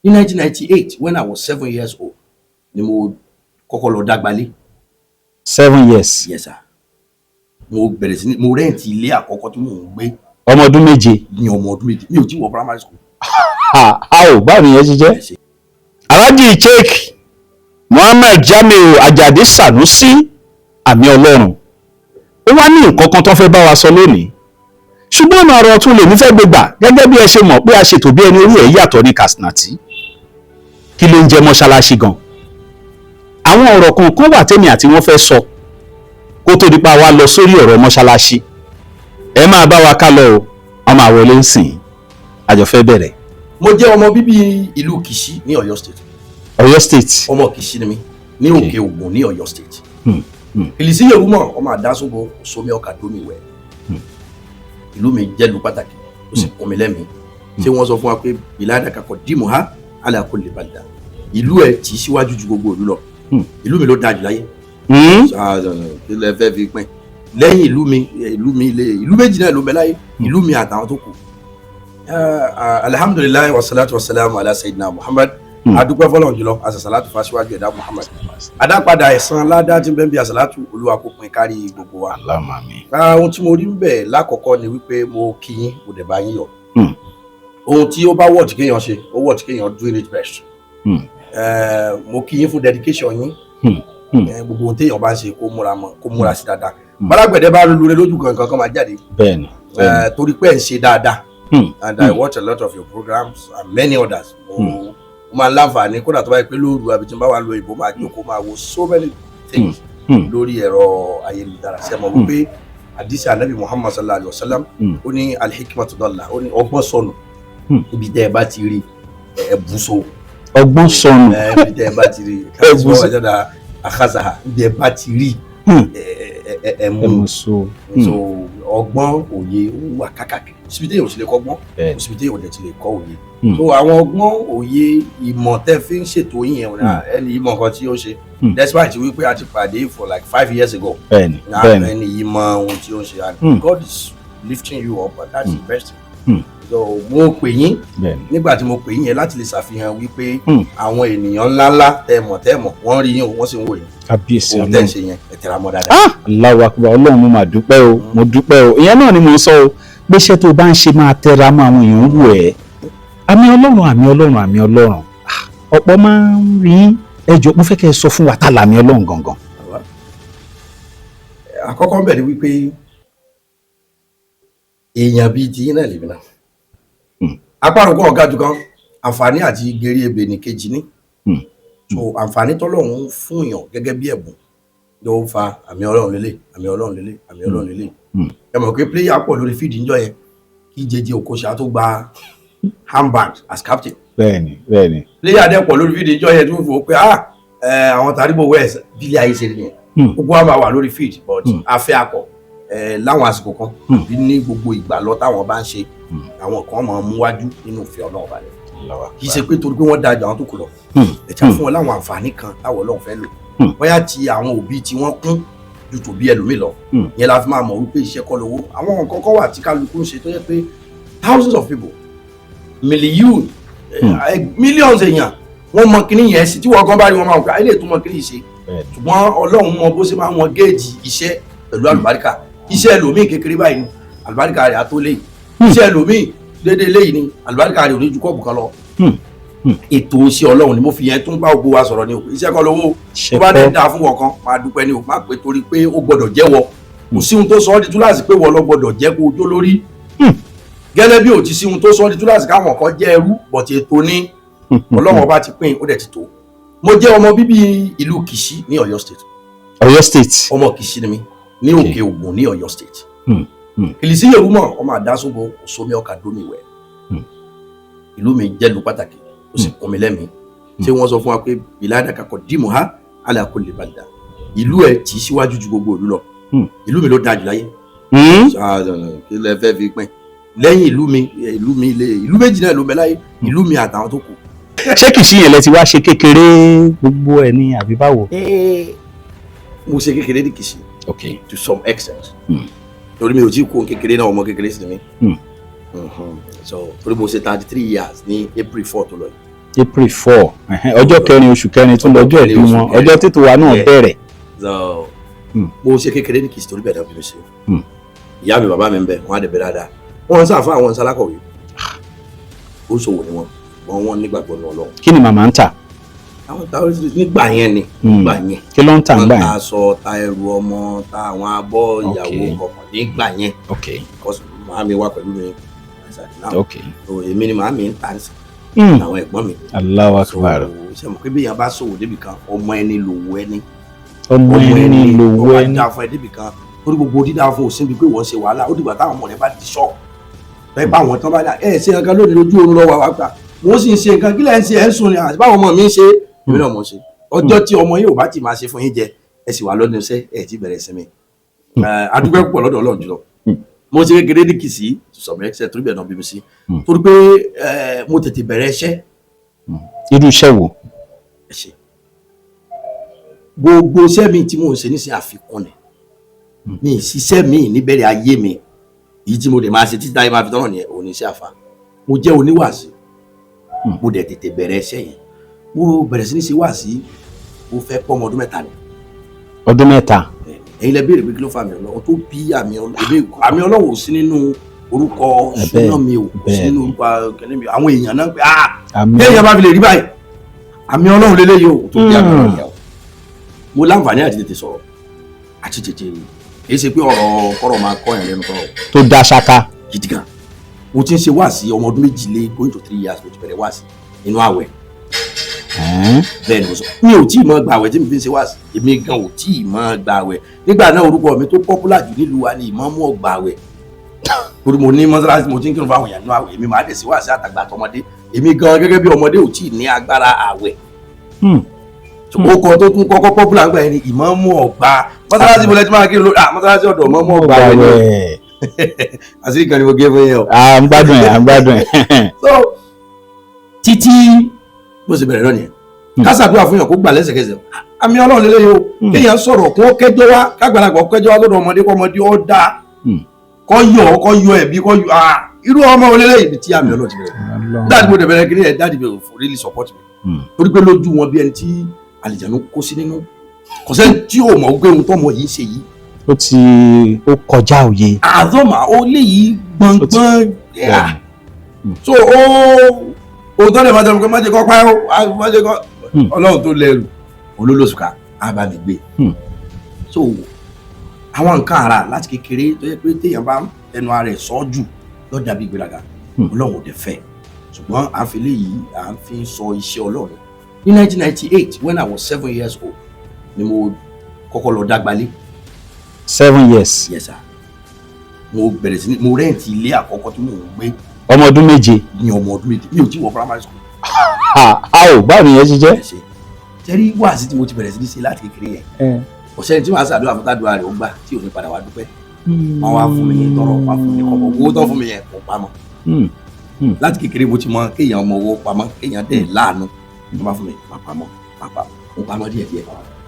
Ní 1998, when I was 7 years old, ni mo kọ́kọ́ lọ dágbalé. 7 years? Yes sir. Mo bẹ̀rẹ̀ sí ní mo rent ilé àkọ́kọ́ tí mò ń gbé. Ọmọ ọdún 7? Ní ọmọ ọdún 7. Mi ò tí wọ primary school. Ha, a ò, báwo nìyẹn ṣe jẹ́? Ẹ ṣe. Alhaji Sheikh Muhammed Jamiu Ajadi Sanusi, Àmì Ọlọ́run, ó wá ní nǹkan kan tó fẹ́ bá wa sọ lónìí, ṣùgbọ́n ọ̀nà ọ̀rọ̀ tún lèmi fẹ́ gbé gbà. Gẹ́gẹ́ bí ẹ ṣe mọ̀ pé a ṣètò bí ẹni orí ẹ̀ yàtọ̀ ní Kasnati, kí ló ń jẹ́ mọ́ṣáláṣí gan? Àwọn ọ̀rọ̀ kọ̀ọ̀kan wà tèmi àti wọ́n fẹ́ sọ kó tó di pa wá lọ sórí ọ̀rọ̀ mọ́ṣáláṣí. Ẹ máa bá wa ká lọ o, wọ́n máa wọlé ń sìn, àjọ fẹ́ bẹ̀rẹ̀. Mo jẹ́ ọmọ bíbí ìlú Kìṣí ní Ọ̀yọ́ State. Ọ̀yọ́ State. Ọmọ Kìṣí ni mi, ní Òkè Ògùn ní Ọ̀yọ́ State. Kìlìsí Yorùmọ̀, ọmọ àdásógo sómi ọkà dómi wẹ̀. Ìlú mi jẹ́lu pàtàkì, ó sì kún mi lẹ́mìí. Ṣé wọ́n sọ fún wa pé بلادك قدمها على كل بلدة, ìlú ẹ̀ tì í síwájú ju gbogbo ìlú lọ. Ìlú mi ló dáa jù láyé. Kí lẹ fẹ́ fi pín? Lẹ́yìn ìlú mi, ìlú mi ilé, ìlú méjì náà ló bẹ láyé, ìlú mi àtàwọn tó kù. Alhamdulillahi والصلاة والسلام على سيدنا Muhammad. Adúpẹ́ fọlọ́run jùlọ, àṣàṣàlátù fásiwájú ẹ̀dá Muhammad, adápadà ẹ̀san ládá tí ń bẹ́ẹ̀ bí àṣàlátù. Olúwa kó pín kárí gbogbo wa. اللهم آمين. Ohun tí mo rí ń bẹ̀ lákọ̀ọ́kọ́ ni wípé mo kí yín, mo dẹ̀ bá yín yọ̀. Ohun tí ó bá wọ̀ tí kéèyàn ṣe, ó wọ̀ tí kéèyàn doing it best. Mo kí yín fún dedication yín. Gbogbo ohun téèyàn bá ń ṣe, kó múra mọ́, kó múra sí dáadáa. Bálágbẹ̀dẹ bá lure lójú kankan kan máa jáde. bẹ́ẹ̀ni bẹ́ẹ̀ni. Torí pé ẹ̀ ń ṣe dáadáa. And I watch a lot of your programs and many others. Mo máa ń láǹfààní, kódà tó bá yẹ pé lóru àbí tí n bá wà lo ìbò, máa jókòó, máa wo so many things lórí ẹ̀rọ ayélujára. Ṣe mọ̀ wípé àdìsí Anabi Muhammad صلى الله عليه وسلم, ó ní الحكمة ضالة, ó ní ọgbọ́n sọnù. Ibi tẹ́ ẹ bá ti rí, ẹ bù so. Ọgbọ́n sọnù. Ẹ ibi tẹ́ ẹ bá ti rí, Ẹ bù so. káàsì àkàzà, ibi ẹ bá ti rí, ẹ ẹ mú. Mú so. So ọgbọ́n, òye, ó wà kákàkiri. Síbi téèyàn ò sì lè kọ́gbọ́n, kò síbi téèyàn ò dẹ̀ ti lè kọ́ òye. So àwọn ọgbọ́n, òye, ìmọ̀ tẹ́ fi ń ṣètò yín yẹn, ẹni ìmọ̀ kan tí ó ṣe, despite wípé a ti pàdé for like 5 years ago, bẹ́ẹ̀ni bẹ́ẹ̀ni ẹni yìí mọ ohun tí ó ń ṣe, and God is lifting you up, and that's the best thing. So mo pè yín, nígbà tí mo pè yín yẹn, láti lè ṣàfihàn wípé àwọn ènìyàn ńláńlá tẹ́ mọ̀ tẹ́ mọ̀, wọ́n rí yín o, wọ́n sì ń wò yín. Kábíyèsí Ohun tẹ́ ń Ọlọ́run. ṣe yẹn, ẹ tẹra mọ́ dáadáa. Ah, الله أكبر. Ọlọ́run, mo mà dúpẹ́ o, mo dúpẹ́ o. Ìyẹn náà ni mo ń sọ o, pé iṣẹ́ tó o bá ń ṣe, máa tẹra mọ́, àwọn èèyàn ń wò ẹ́. Àmì Ọlọ́run, Àmì Ọlọ́run, Àmì Ọlọ́run. Ah, ọ̀pọ̀ máa ń rí ẹjọ́. Mo fẹ́ kẹ́ ẹ sọ fún wa, tá làmì Ọlọ́run gangan? Àkọ́kọ́ ń bẹ̀ ni wípé èèyàn bíi ti yín náà lèmi náà. Apárùkọ ọ̀gá jù kan, àǹfààní àti gèrè ebè ní kejì ní. So àǹfààní tọ́lọ́run fún èèyàn gẹ́gẹ́ bí ẹ̀bùn ló ń fa Àmì Ọlọ́run lélẹ̀, Àmì Ọlọ́run lélẹ̀, Àmì Ọlọ́run lélẹ̀. Ẹ mọ̀ pé player pọ̀ lórí field níjọ́ yẹn kí Jay-Jay Okocha tó gba armband as captain. bẹ́ẹ̀ni bẹ́ẹ̀ni. Player dẹ̀ pọ̀ lórí field níjọ́ yẹn tí wọ́n fi wò pé, ah, àwọn Taribo West bílẹ̀ ayé ṣe nìyẹn. Gbogbo wa máa wà lórí field, but afẹ́ akọ láwọn àsìkò kan bí ní gbogbo ìgbà lọ táwọn bá ń ṣe, àwọn kan máa mú wájú nínú ìfẹ́ Ọlọ́run balẹ̀. Kì í ṣe pé torí pé wọ́n dájú àwọn tó kù lọ. Ẹ̀ka fún wọn láwọn àǹfààní kan táwọn Ọlọ́run fẹ́ lò, bóyá ti àwọn òbí tí wọ́n kún ju tòbí ẹlòmíì lọ. Ìyẹn la fi máa mọ̀ wípé iṣẹ́ kọ́ lówó. Àwọn nǹkan kan wà tí kálukú ń ṣe tó yẹ pé thousands of people, million, millions èèyàn, wọ́n mọ kíní yẹn sí tí wọ́n gan bá rí wọn, máa ń gbà ilé tó mọ kíní yìí ṣe. Ṣùgbọ́n Ọlọ́run mọ bó ṣe máa ń wọn géèjì iṣẹ́ pẹ̀lú àlùbáríkà. Iṣẹ́ ẹlòmíì kékeré báyìí ni, àlùbáríkà rẹ̀ á tó léyìí. Iṣẹ́ ẹlòmíì déédéé léyìí ni, àlùbáríkà rẹ̀ ò ní ju kọ́ọ̀bù kan lọ. Ètò iṣẹ́ Ọlọ́run ni mo fi yẹn tún bá gbogbo wa sọ̀rọ̀ ni o. Iṣẹ́ kan lówó tó bá dẹ̀ dáa fún wọn kan, máa dúpẹ́ ni o. Má pé torí pé ó gbọ́dọ̀ jẹ́wọ́, kò sí ohun tó sọ ọ́ di túláàsì pé wọ́n lọ gbọ́dọ̀ jẹ́ kó o jó lórí. Gẹ́lẹ́ bí ò ti sí ohun tó sọ ọ́ di túláàsì káwọn kan jẹ́ ẹrú bọ̀tì. Ètò ní Ọlọ́run ọba ti pín, ó dẹ̀ ti tó. Mo jẹ́ ọmọ bíbí ìlú Kìṣí ní Ọ̀yọ́ State. Ọ̀yọ́ State. Ọmọ Kìṣí ni mi, ní Òkè Ògùn ní Ọ̀yọ́ State. Kìlìsí Yorùmọ̀, ọmọ àdásógo sómi ọkà dómi wẹ̀. Ìlú mi jẹ́lu pàtàkì, ó sì kún mi lẹ́mìí. Ṣé wọ́n sọ fún wa pé بلادك قدمها على كل بلدة, ìlú ẹ̀ tì í síwájú ju gbogbo ìlú lọ. Ìlú mi ló dáa jù láyé. Kí lẹ fẹ́ fi pín? Lẹ́yìn ìlú mi, ìlú mi ilé, ìlú méjì náà ló bẹ láyé, ìlú mi àtàwọn tó kù. Ṣé Kìṣí yẹn lẹ ti wá ṣe kékeré gbogbo ẹ ní, àbí báwo? Mo ṣe kékeré ní Kìṣí to some extent, torí mi ò tí kú kékeré náà, ọmọ kékeré sí ni mi. So torí mo ṣe 33 years ní April 4 tó lọ yìí. April 4, ẹ̀hẹ́n, ọjọ́ kẹrin oṣù kẹrin tún lọ́jọ́ ìbí Oṣù wọn, kẹrin. Ọjọ́ títò wa náà Yeah. bẹ̀rẹ̀. So Hmm. mo ṣe kékeré ní Kìsì torí bẹ́ẹ̀ náà bí mi ṣe. Ìyá mi, bàbá mi ń bẹ, wọn á dẹ̀ bẹ dáadáa. Wọ́n ń sàfún àwọn sálákọ̀wé, ó ṣòwò ni wọ́n nígbàgbọ́ ní Ọlọ́run. Kí ni màmá ń tà? Àwọn táwọn nígbà yẹn ni nígbà yẹn Kí ló ń tà wọ́n ńgbà ta yẹn? aṣọ, ta ẹrù ọmọ, ta àwọn abọ́ ìyàwó kọ̀ọ̀kan nígbà yẹn, because màámi wà pẹ̀lú mi now. So èmi ni màámi ń tà sí àwọn ẹ̀gbọ́n mi. Allahu So Akbar. ṣe mọ̀ pé bí èèyàn bá ṣòwò débì kan, ọmọ ẹni lòwò ẹni. Ọmọ ẹni lòwò ọba ẹni. Dá fún ẹ débì kan, torí gbogbo dídá fún òsín bíi pé wọ́n ṣe wàhálà. Ó dìgbà táwọn ọmọ rẹ bá di ṣọ́ọ̀ ẹ bá wọn tán bá dà ẹ ṣe nǹkan lónìí, lójú oorun lọ́wọ́ wa gbà wọ́n sì ń ṣe nǹkan. Kí lẹ́ ń ṣe? Ẹ̀ ń sùn ni àti báwọn ọmọ mi ń ṣe, èmi náà mọ̀ ṣe. Ọjọ́ tí ọmọ yìí ò bá ti máa ṣe fún yín jẹ, ẹ sì wà lọ́dún iṣẹ́, ẹ ti bẹ̀rẹ̀ sinmi. Adúpẹ́ púpọ̀ lọ́dọ̀ Ọlọ́run jùlọ. Mo ṣe kékeré ní Kìsì to some extent torí bẹ́ẹ̀ náà bí mi sí, torí pé mo tètè bẹ̀rẹ̀ iṣẹ́. Irú iṣẹ́ wo? Ẹ ṣe gbogbo iṣẹ́ mi tí mò ń ṣe nísìnyí, àfikún ni. Mi ì ṣiṣẹ́ mi níbẹ̀rẹ̀ ayé mi. Èyí tí mo dẹ̀ máa ṣe títí táyé máa fi tọ́nà nìyẹn, òun ní iṣẹ́ àfa. Mo jẹ́ oníwàásí. Mo dẹ̀ tètè bẹ̀rẹ̀ iṣẹ́ yẹn. Mo bẹ̀rẹ̀ sí ní ṣe wàásí, mo fẹ́ pọ́ ọmọ ọdún 3 ni. Ọdún 3. Ẹ̀yin lẹ béèrè pé kí ló fa àmì Ọlọ́run tó bí àmì Ọlọ́run. Àmì Ọlọ́run ò sí nínú orúkọ súná mi, ò kò sí nínú orúkọ kẹ́lẹ́ mi. Àwọn èèyàn náà pé, ah, Àmì téèyàn bá fi lè rí báyìí, àmì Ọlọ́run lélẹ́yìí o, tó bí àmì Ọlọ́run yẹn o. Mo láǹfààní àti tètè sọ̀rọ̀ àti tètè, kì í ṣe pé ọ̀rọ̀ kọ́rọ̀ máa kọ́ yẹn lẹ́nu kọ́rọ̀. Tó dá ṣáká. Gidi gan. Mo ti ń ṣe wáàsí ọmọ ọdún 2 going to 3 years. Mo ti bẹ̀rẹ̀ wáàsí nínú àwẹ̀. Bẹ́ẹ̀ ni mo sọ, mi ò tí ì mọ gba àwẹ̀ tí mi fi ń ṣe wáàsí. Èmi gan ò tí ì mọ gba àwẹ̀ nígbà náà. Orúkọ mi tó popular jù nílùú wa ni Ìmáàmù Ọgbà Àwẹ̀, torí mo ní mọ́sálásí, mo ti ń kírun fáwọn èèyàn nínú àwẹ̀. Èmi máa dẹ̀ sí wáàsí àtàgbà àtọmọdé. Èmi gan gẹ́gẹ́ bí ọmọdé ò tí ì ní agbára àwẹ̀. Ó kọ tó tún kọ́kọ́ popular ńgbà yẹn ni Ìmáàmù Ọgbà. Mọ́sálásí mo lẹ ti máa kírun lórí, ah, mọ́sálásí ọ̀dọ̀ Ìmáàmù Ọgbà àwẹ̀ ni. Àṣírí kan ni mo gé fún yẹn o. À ń gbádùn ẹ̀, à ń gbádùn ẹ̀. So títí bó ṣe bẹ̀rẹ̀ náà nìyẹn. Ká ṣàdúrà fún yàn kó gbà lẹ́sẹ̀kẹsẹ̀, àmì Ọlọ́run lélẹ́yìí o. Kéèyàn sọ̀rọ̀ kó kẹjọ́ wá, kágbàlagbà kẹjọ́ wá lọ́dọ̀ ọmọdé, kó ọmọdé ó dáa, kó yọ, kó yọ ẹ̀bí, kó yọ, ah, irú ọmọ wo lélẹ́yìí? Ibi tí àmì Ọlọ́run ti bẹ̀rẹ̀. Daddy mo dẹ̀ bẹ̀rẹ̀ kí ni ẹ̀, daddy mi ò really support mi, torí pé lójú wọn, bí ẹni tí àlìjánu kó sí nínú. Kò sẹ́ni tí ò mọ̀ pé ohun tọ́mọ yìí ń ṣe yìí, Ó ti ó kọjá òye. Àzọ́mà ó lè yí gbọ̀ngbọ̀n. So ó òótọ́ lè máa tẹnu pé má jẹ́ kọ́ pa ẹ́, má jẹ́ kọ́. Ọlọ́run tó lẹ́rù olólùsùká á bá mi gbé. So àwọn nǹkan ara láti kékeré tó yẹ pé téèyàn bá ẹnu ara ẹ̀ sọ jù lọ́jà bí ìgbéraga, Ọlọ́run ò dẹ̀ fẹ́. Ṣùgbọ́n à ń fi léyìí, à ń fi sọ iṣẹ́ Ọlọ́run. Ní 1998, when I was 7 years old, ni mo kọ́kọ́ lọ dágbalé. 7 years? Yes sir. Mo bẹ̀rẹ̀ sí ní mo rent ilé àkọ́kọ́ tí mò ń gbé. Ọmọ ọdún 7? Ní ọmọ ọdún 7. Mi ò tí wọ primary school. A ò, báwo ni yẹn ṣe jẹ́? Ẹ ṣe tẹ́rí wáàsí tí mo ti bẹ̀rẹ̀ sí ní ṣe láti kékeré yẹn, kò sẹ́ni tí màá ṣàdúrà fún tádùá rẹ̀ ó gbà tí ò ní padà wá dúpẹ́. Wọ́n wá fún mi ní tọrọ, wọ́n fún mi ní kọ́bọ̀. Owó tó fún mi yẹn kò pamọ́. Láti kékeré mo ti mọ kéèyàn ọmọ owó pamọ́, kéèyàn dẹ̀ láàánú. Wọ́n bá fún mi, má pamọ́, má pamọ́, mo pamọ́ díẹ̀ díẹ̀.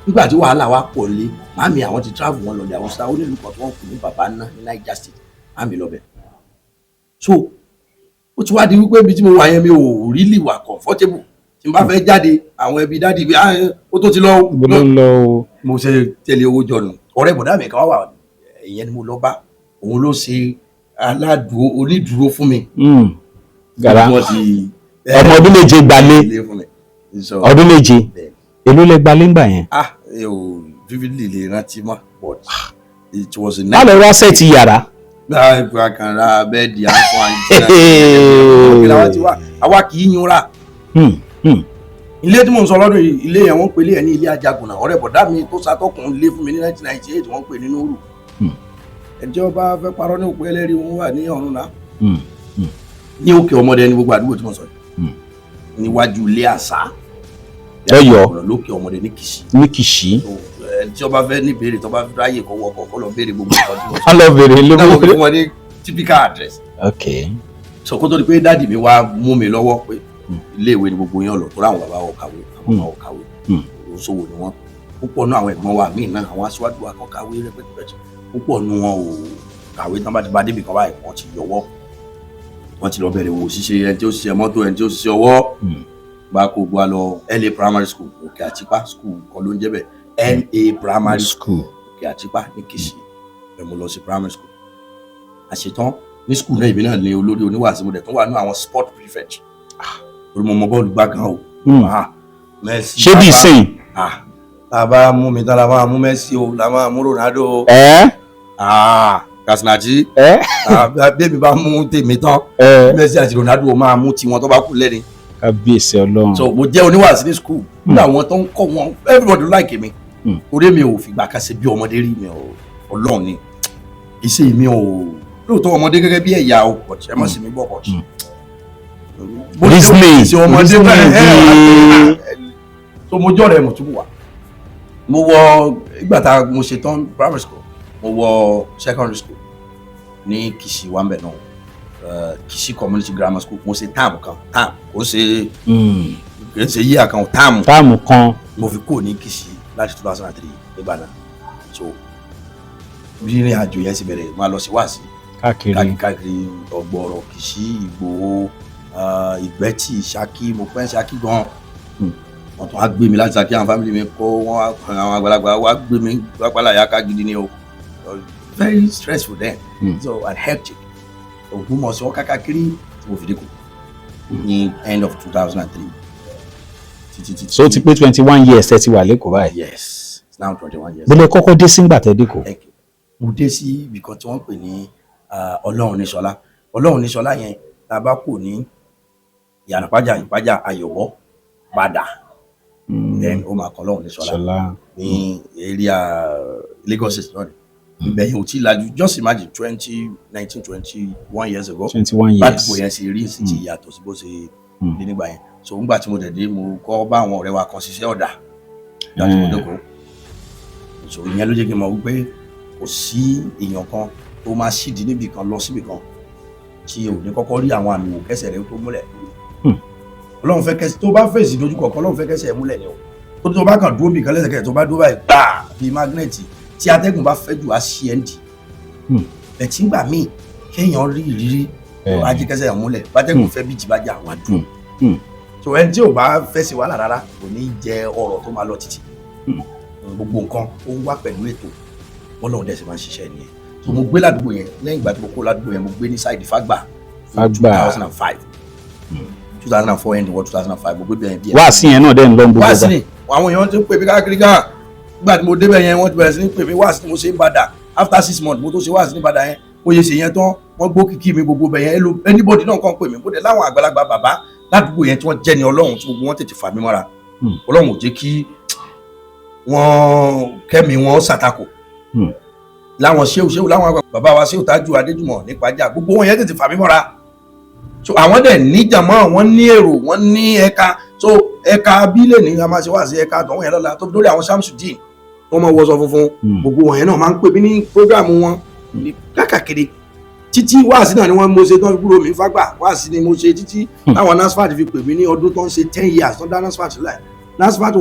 Nígbà tí wàhálà wa pọ̀ lé màámi, àwọn ti travel, wọn lọlẹ̀ àwọn sáà onílù kan tí wọ́n kù ní bàbá ńlá ní Niger State. Màámi lọ bẹ̀. So ó ti wá di wípé ibi tí mo wà yẹn, mi ò really wà comfortable. Tí n bá fẹ́ jáde, àwọn ẹbí daddy bí, ah, ó tó ti lọ. Ibo ló ń lọ o? Mo ṣe tẹ̀lé owó jọ nù. Ọ̀rẹ́ bọ̀dá mi kan wà, ìyẹn ni mo lọ bá. Òun ló ṣe aládùú onídùúró fún mi. Gàrà. Wọ́n ti Ọmọ ọdún 7 gbalé? Ilé fún mi. So, Ọdún 7? Bẹ́ẹ̀. Èló lẹ gbalé ńgbà yẹn? Ah, ẹ ò vividly lè rántí mọ́, but it was a Má lọ wá set yàrá. Gba kan ra bed àfọ àìsàn àwa àwa kì í yúnra. Ilé tí mò ń sọ lọ́dún yìí, ilé yẹn, wọ́n ń pè ilé yẹn ní ilé Ajagunà. Ọ̀rẹ́ bọ̀dá mi tó ṣàtọ́kùn ilé fún mi ní 1998, wọ́n ń pè ní Núrù. Ẹjọ́ bá fẹ́ parọ́ ní òpó ẹlẹ́rìí, wọn wà ní ọ̀run náà. Ní òkè ọmọdé ní gbogbo àdúgbò tí mo sọ yìí, níwájú ilé àṣà Lọ́yọ̀ọ́. lókè ọmọdé ní Kìṣí. Ní Kìṣí. Ẹni tí ó bá fẹ́ ní ìbéèrè, tó bá fẹ́ ráyè, kó wọkọ̀ kó lọ béèrè gbogbo nǹkan tí mo sọ. Wọ́n lọ bèrè ilé. Náà mo fi fún wọn ní typical address. So kó tó di pé daddy mi wá mú mi lọ́wọ́ pé ilé ìwé ni gbogbo yẹn lọ, tó ráwọn bàbá wọn kàwé, àwọn bàbá wọn kàwé, oṣòwò ni wọn. Púpọ̀ nú àwọn ẹ̀gbọ́n wa míì náà, àwọn aṣíwájú wa kan kàwé rẹpẹtẹ, púpọ̀ nú wọn ò kàwé. Tán bá ti bá débi kan báyìí, wọ́n ti yọwọ́, wọ́n ti lọ bẹ̀rẹ̀ òwò ṣíṣe, ẹni tí ó ṣiṣẹ́ mọ́tò, ẹni tí ó ṣiṣẹ́ ọwọ́. Bá kó gbọ́ lọ LA Primary School, Òkè Àtìpá. School kan ló ń jẹ́ bẹ́ẹ̀, LA Primary School, Òkè Àtìpá ní Kìṣí. Ẹ̀ mo lọ sí primary school. Àṣetán ní school náà, èmi náà ní olórí oníwàásí. Mo dẹ̀ tún wà ní àwọn sport prefect, orí mo mọ bọ́ọ̀lù gbá gan o. Ah, Messi. Ṣé bí ìsìn? Ah, tá a bá mú mi tán, la máa mú Messi o, la máa mú Ronaldo o. Ẹ. Ah, Kasinaji. Ẹ. Bébí bá mú tèmi tán, Messi àti Ronaldo máa mú tiwọn tó bá kú lẹ́ni. Kábíyèsí Ọlọ́run. So mo jẹ́ oníwàásí ní school nígbà àwọn tó ń kọ́ wọn, everybody like mi, orí mi ò fìgbà kan ṣe bí ọmọdé rí. Mi ò, Ọlọ́run ni iṣẹ́ mi ò lóòótọ́ ọmọdé gẹ́gẹ́ bí ẹ̀yà o, but ẹ má sì mí gbọ́, but Reasoning. ṣe ọmọdé Reasoning. bẹ́ẹ̀. So mo jọ́ rẹ̀, mo tún wà, mo wọ ìgbà tá mo ṣe tán primary school, mo wọ secondary school ní Kìṣí wàmbẹ̀ náà, Kìṣí Community Grammar School. Mo ṣe term kan, term kò ṣe, kì í ṣe yíyà kan, term. Term kan. Mo fi kúrò ní Kìṣí láti 2003 nígbà náà. So bí ìrìn àjò yẹn sì bẹ̀rẹ̀, máa lọ sí wáàsí káàkiri. Káàkiri Ọ̀gbọ̀rọ̀, Kìṣí, Ìgbòho, Ìgbẹ́tì, Ṣakí. Mo pẹ́ Ṣakí gan. Wọ́n tún á gbé mi láti Ṣakí, àwọn family mi kó wọ́n, àwọn àgbàlagbà wá gbé mi pápálá yá gidi ni o. Very stressful then, so and hectic. Ògbómọ̀ṣọ́, kákàkiri tí mo fi dé kù ní end of 2003 títí títí. So ó ti pé 21 years ẹ ti wà l'Ékòó báyìí? Yes, it's now 21 years. Bílẹ̀ kọ́kọ́ dé sígbà tẹ́ dÉkòó? Thank you. Mo dé sí ibì kan tí wọ́n ń pè ní Ọlọ́run níṣọlá. Ọlọ́run níṣọlá yẹn, tá a bá kò ní Ìyànà Ìpájà, Ìpájà, Ayọ̀bọ, Padà, then ó máa kọ́ Ọlọ́run níṣọlá Ṣọlá. ní area Lagos State náà ni. Ibẹ̀ yẹn ò tí ì lajú. Just imagine, 20 19 21 years ago. 21 years. Bádùúgbò yẹn ṣe rí sí ti yàtọ̀ sí bó ṣe rí nígbà yẹn. So ńgbà tí mo dẹ̀ dé, mo kọ́ bá àwọn ọ̀rẹ́ wa kan ṣiṣẹ́ ọ̀dà nígbà tí mo dẹ́kọ̀ọ́. So ìyẹn ló jẹ́ kí n mọ̀ wípé kò sí èèyàn kan tó máa ṣídìí níbì kan lọ síbì kan tí ò ní kọ́kọ́ rí àwọn àmì wò kẹsẹ̀ rẹ tó múlẹ̀. Ọlọ́run fẹ́ kẹsẹ̀ tó bá fèsì dojúkọ kan, Ọlọ́run fẹ́ kẹsẹ̀ múlẹ̀ ni o. Tó bá kàn dúró bì kan lẹ́sẹ̀kẹsẹ̀, tó bá dúró báyìí gbáà bíi magnet, tí atẹ́gùn bá fẹ́ jù, á ṣí ẹ́ ń dì. Ẹ̀tí ńgbà míì kéèyàn rí ìrírí ajé kẹsẹ̀ múlẹ̀, bátẹ́gùn fẹ́ bí jìbá jà wá dùn. So ẹni tí ò bá fẹ́ sí wàhálà rárá kò ní jẹ ọ̀rọ̀ tó máa lọ títì. Gbogbo nǹkan ó wá pẹ̀lú ètò, bọ́lọ́run dẹ̀ sì máa ń ṣiṣẹ́ nìyẹn. So mo gbé ládùúgbò yẹn. Lẹ́yìn ìgbà tí mo kó ládùúgbò yẹn, mo gbé ní side Fágbà. Fágbà. 2005, 2004 end wọ 2005, mo gbé bẹ́ẹ̀ díẹ̀. Wáàsí yẹn náà dẹ̀ ń lọ gbogbo Wáàsí gbà. ni àwọn èèyàn ti ń pè mí káàkiri gan. Nígbà tí mo débẹ̀ yẹn, wọ́n ti bẹ̀rẹ̀ sí ní pè mí. Wáàsí ni mo ṣe ń bàdà. After 6 months mo tó ṣe wáàsí ní bàdà yẹn, mo yẹ ṣe yẹn tán, wọ́n gbó kìkì mi gbogbo bẹ̀ yẹn. Hello, anybody náà kàn pè mí. Mo dẹ̀ láwọn àgbàlagbà bàbá ládùúgbò yẹn tí wọ́n jẹ́ ni Ọlọ́run, tí gbogbo wọn tètè fà mí mọ́ra. Ọlọ́run ò jẹ́ kí wọ́n kẹ́mi wọn ṣàtakò láwọn ṣéwù ṣéwù, láwọn àgbà bàbá wa, ṣéwù Tájù Adéjùmọ̀ nípàjà, gbogbo wọn yẹn tètè fà mí mọ́ra. So àwọn dẹ̀ níjàmọ́, wọ́n ní èrò, wọ́n ní ẹ̀ka. So ẹ̀ka abílẹ̀ ní a máa ṣe wá sí ẹ̀ka àtọ̀hún yẹn lọ́la tó fi lórí àwọn Samsudeen, wọ́n máa wọṣọ funfun. Gbogbo wọn yẹn náà máa ń pè mí ní program wọn ní káàkiri títí. Wáàsí náà ni wọ́n mo ṣe tán kúrò mí fágbà. Wáàsí ni mo ṣe títí táwọn NASFAT fi pè mí ní ọdún tó ń ṣe 10 years tó ń dá NASFAT sílẹ̀. NASFAT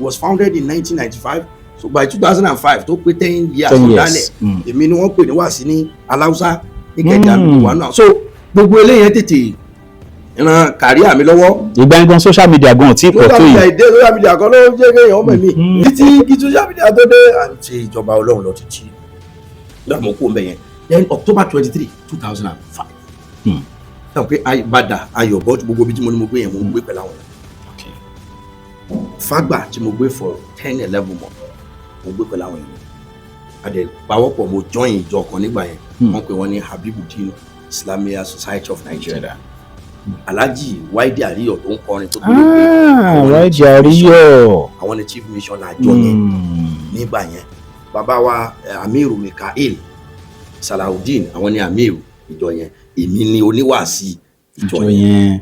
was founded in 1995, so by 2005 tó pé 10 years 10 tó years. dálẹ̀, èmi ni wọ́n pè ní wáàsí ní Aláùsá ní Kẹjà wà náà. So gbogbo eléyẹn tètè ran career mi lọ́wọ́. Ìgbà yẹn gan, social media gan ò tí ì pọ̀ tó Social media yìí. ìdé social media kan ló jẹ́ kéèyàn mọ̀ mí títí kí social media tó dé. À ń ṣe ìjọba Ọlọ́run lọ títí nígbà mo kú ọmọ yẹn. Then October 23, 2005, sọ pé Ìbàdàn, Ayọ̀bọ, gbogbo ibi tí mo ní mo gbé yẹn, mo gbé pẹ̀lú àwọn yẹn. Fágbà tí mo gbé for 10, 11 months, mo gbé pẹ̀lú àwọn yẹn. Adẹ pawọ́pọ̀, mo join ìjọ kan nígbà yẹn. Wọ́n pè wọ́n ní Habibudeen Islamiyah Society of Nigeria. Alhaji Wáídì Àríyọ̀ tó ń kọrin tó gbólógbé, Ah, Wáìdì Àríyọ̀. àwọn ni chief mission àjọ yẹn nígbà yẹn. Bàbá wa Amiru Mikael Salawudeen, àwọn ni Amiru ìjọ yẹn. Èmi ni oníwàásí ìjọ ìjọ yẹn yẹn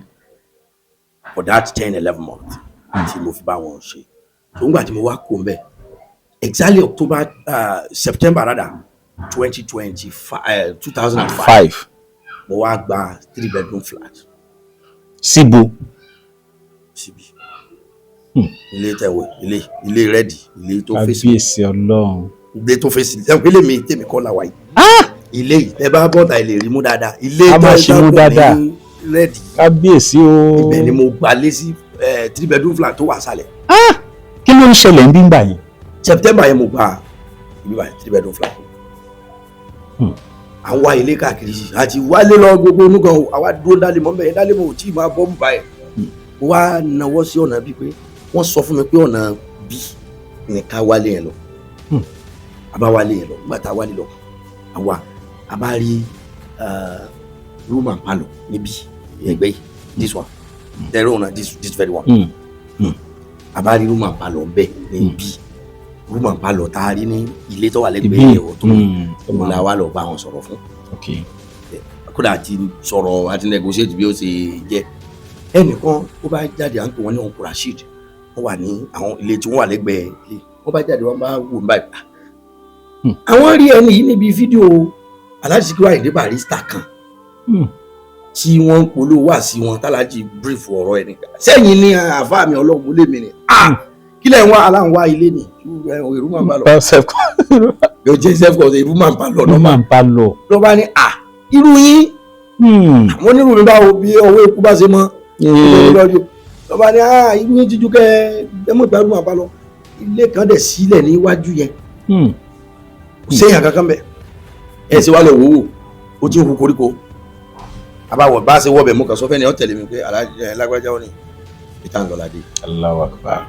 for that 10, 11 months tí mo fi bá wọn ṣe. So ńgbà tí mo wá kó mbẹ, exactly October, September rather, 2025, 2005, five. mo wá gba three bedroom flat. Síbo? Síbi ilé tẹ̀wé, ilé rẹ́dì, ilé tó fèsì. Kábíyèsí Ọlọ́run. Ilé tó fèsì ẹ̀ pé lèmi tèmi kọ́ la wà yìí. Ilé yìí, tẹ bá bọ́ta, ilé rí mú dáadáa. Ilé A máa ṣe mú tó dáadáa. ní red yìí. Kábíyèsí o. Ibẹ̀ ni mo gbalé sí, three bedroom flat tó wà sálẹ̀. Kí ló ń ṣẹlẹ̀ ń bí ngbà yẹn? September yẹn mo gba ibi báyìí, three bedroom flat. À ń wá ilé káàkiri àti wálé lọ gbogbo onúkan o. Àwa dúró dálé mọ́ bẹ́ẹ̀, dálé mọ́ ò tí ì máa bọ́ báyìí. Mo wá nawọ́ sí ọ̀nà bíi pé wọ́n sọ fún mi pé ọ̀nà bí ní ká wálé yẹn lọ. A bá wálé yẹn lọ. Nígbà tá a wálé lọ, àwa a bá rí room and parlour níbí ẹgbẹ́ yìí, this one, the room na this very one. A bá rí room and parlour bẹ́ẹ̀ níbí, room and parlour tá a rí ní ilé tó wà lẹ́gbẹ̀ẹ́ ẹ̀rọ tó òun la wá lọ bá wọn sọ̀rọ̀ fún. Kódà àti sọ̀rọ̀ àti negotiate bí ó ṣe jẹ́. Ẹnìkan ó bá jáde, à ń pè wọ́n ní Uncle Rasheed. Wọ́n wà ní àwọn ilé tí wọ́n wà lẹ́gbẹ̀ẹ́ ilé. Wọ́n bá jáde, wọ́n bá wò báyìí. Àwọn rí ẹni yìí níbi fídíò Alhaji Sikiru Ayinde Barrister kan tí wọ́n ń polówó wá sí wọn, tálájì brief ọ̀rọ̀ ẹni sẹ́yìn ní àáfàá mi ọlọ́run lé mi ni. Kí lẹ̀ ń wá? Aláǹ wá ilé ni, èrú máa ń bá lọ. Yóò jẹ́ self contained, èrú máa ń bá lọ. Ló máa ń bá lọ. Ló bá ní à irú yín, àwọn onírú mi báwo bí ọwọ́ eku bá ṣe mọ́ lọ́jọ́. Ló bá ní à irú yín jíjú kẹ́ ẹ mọ̀ ìgbà èrú máa bá lọ. Ilé kan dẹ̀ sílẹ̀ níwájú yẹn, kò séèyàn kankan bẹ̀. Ẹ̀ ṣe wá lọ wò ó, ó ti ń hu koríko. Àbáwọ̀ bá ṣe wọ́bẹ̀, mú kàn sọ́fẹ́ ni ó tẹ̀lé mi pé alágbájá ó ní ìta ń lọ ládé. Allahu Akbar.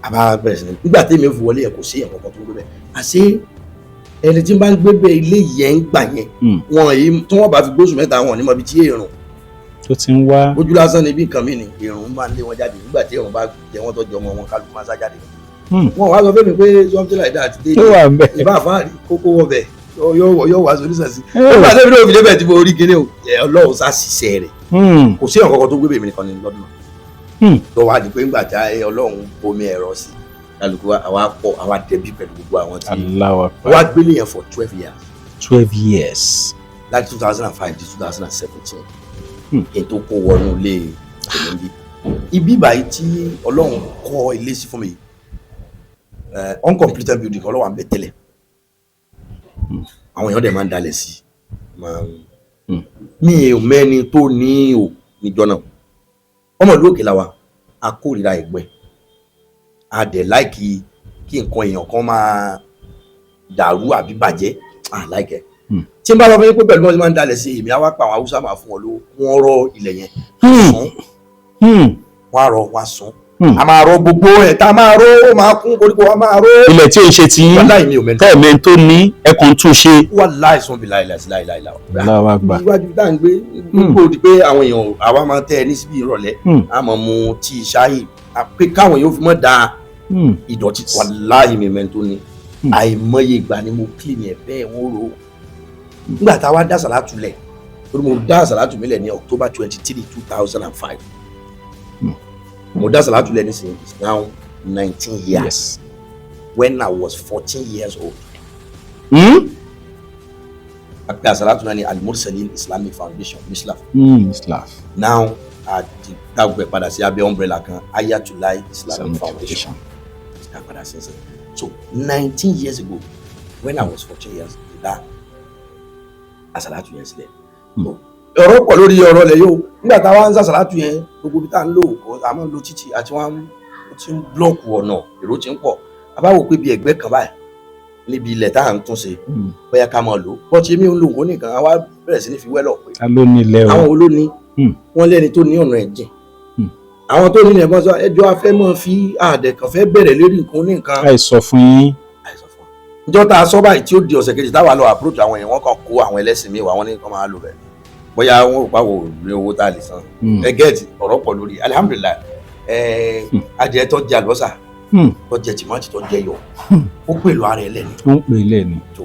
Àbá bẹ̀rẹ̀ sí ní nígbà tí èmi fi wọlé ẹ̀, kò sí ẹ̀kọ́ kan tó ń gbé bẹ̀. Àṣé ẹni tí ń bá ń gbé bẹ̀ ilé yẹn ń gbà yẹn, wọn yìí tí wọ́n bá fi gbóṣù 3, wọn ní mọ ibi tí èrùn tó ti ń wá. Ojú lásán ni bí nǹkan mi ni èrùn máa ń lé wọn jáde. Nígbà tí èrùn bá jẹ wọn tó jẹ ọmọ wọn, kálukú máa sá jáde. Wọn wá sọ fún mi pé something like that dé. Tó wà ń bẹ̀. Ìbá àfáàrí kókó wọbẹ̀ yóò wá solution sí. Nígbà tí èmi náà fi débẹ̀ tí mo rí kíní o, Ọlọ́run sá ṣiṣẹ́ rẹ̀. Kò sí ọ̀kọ̀ọ̀kan tó gbé bèmí nìkan ní lọ́dún náà. Tó wá di pé ńgbà tí Ọlọ́run bomi ẹ̀rọ sí kálukú, àwa pọ̀, àwa dẹbí pẹ̀lú gbogbo àwọn tí Allahu Akbar. wá gbélé yẹn for 12 years. 12 years. Láti 2005 di 2017 kí n tó kó wọnú ilé tèmi bí ibi báyìí tí Ọlọ́run kọ́ ilé sí fún mi. Uncompleted building kan ló wà ń bẹ tẹ́lẹ̀. Àwọn èèyàn dẹ̀ máa ń dalẹ̀ sí máa ń. Mi ò mẹ́ni tó ní o níjọ́ náà. Ọmọ ìlú òkè la wa, a kórìíra ẹ̀gbẹ́, a dẹ̀ like kí nǹkan èèyàn kan máa dàrú àbí bàjẹ́, à like ẹ̀. Tí n bá lọ fún yín pé pẹ̀lú wọn ti máa ń dalẹ̀ sí, èmi á wá pa àwọn Haúsá, máa fún wọn lówó, wọ́n rọ ilẹ̀ yẹn sùn. Wọ́n á rọ, wọ́n á sùn. A máa rọ gbogbo ẹ̀ tá a máa rọ, ó máa kún koríko, a máa rọ. Ilẹ̀ tí ò ń ṣe ti yín. Wàláì, mi ò mẹ́ni. Tẹ́ẹ̀mẹ́ tó ní ẹkùn tún ṣe. Wàláì sùn bí láìláì láìláì. Allahu Akbar. Iwájú tá à ń gbé gbogbo di pé àwọn èèyàn àwa máa tẹ́ ẹ ní síbi ìrọ̀lẹ́, a máa mu tíì ṣáyì pé káwọn èèyàn fi mọ́ da ìdọ̀tí. Wàláì, mi mẹ́ni tó ní. Àìmọye ìgbà ni mo clean ẹ̀ bẹ́ẹ̀, wọ́n ro. Nígbà tá a wá dá sàlátù lẹ̀, torí mo dá sàlátù mi lẹ̀ ní October 23, 2005. Mo dá sàlátù lẹ̀ nísìnyí, it's now 19 years. When I was 14 years old. Àpè àsàlátù náà ní Al-Mursalin Islamic Foundation, Mislaf. Islaf. Now a ti dàgbẹ́ padà sí abẹ́ umbrella kan, Ayatollah Islamic Foundation, dá padà sí ẹsẹ̀. So 19 years ago, when I was 14 years, dá àsàlátù yẹn sílẹ̀. Ọ̀rọ̀ pọ̀ lórí ọ̀rọ̀ lẹ̀ yóò. Nígbà tá a wá ń sàsàlátù yẹn, gbogbo ibi tá a ń lò, a máa ń lo títì àti wọ́n ti ń block ọ̀nà, èrò ti ń pọ̀. A bá wò pé bí ẹgbẹ́ kan báyìí níbi ilẹ̀ tá à ń tún ṣe, bóyá ká máa lò ó bọ́tí èmi ń lo nǹkan nìkan. A wá bẹ̀rẹ̀ sí ní fi wẹ́lọ̀ pé Ta ló ní ilẹ̀ o? Àwọn wo ló ní? Wọ́n lẹ́ni tó ní ọ̀nà ẹ̀jìn. Àwọn tó ní ilẹ̀ bọ́ sọ ẹjọ́ afẹ́ mọ́ fi àdẹ̀kàn fẹ́ bẹ̀rẹ̀ lérí nǹkan ní nǹkan. Àìsọ fún yín. Àìsàn fún wa níjọ́ tá a sọ báyìí tí ó di ọ̀sẹ̀ kejì táwa lọ approach àwọn èèyàn, wọ́n kàn kó àwọn ẹlẹ́sìn míì wá, wọ́n ní kán máa lò bẹ̀, bóyá wọn ò pàwọ̀ ní owó tá a lè san. Ẹ get ọ̀rọ̀ pọ̀ lórí. Alihamudulilayi, ẹ adìẹ tó jẹ àlùbọ́sà, tó jẹ tìmọ́tì, tó jẹ yọ, ó pèlú ara ẹ lẹ́nu. Ó ń pè é lẹ́nu. Tó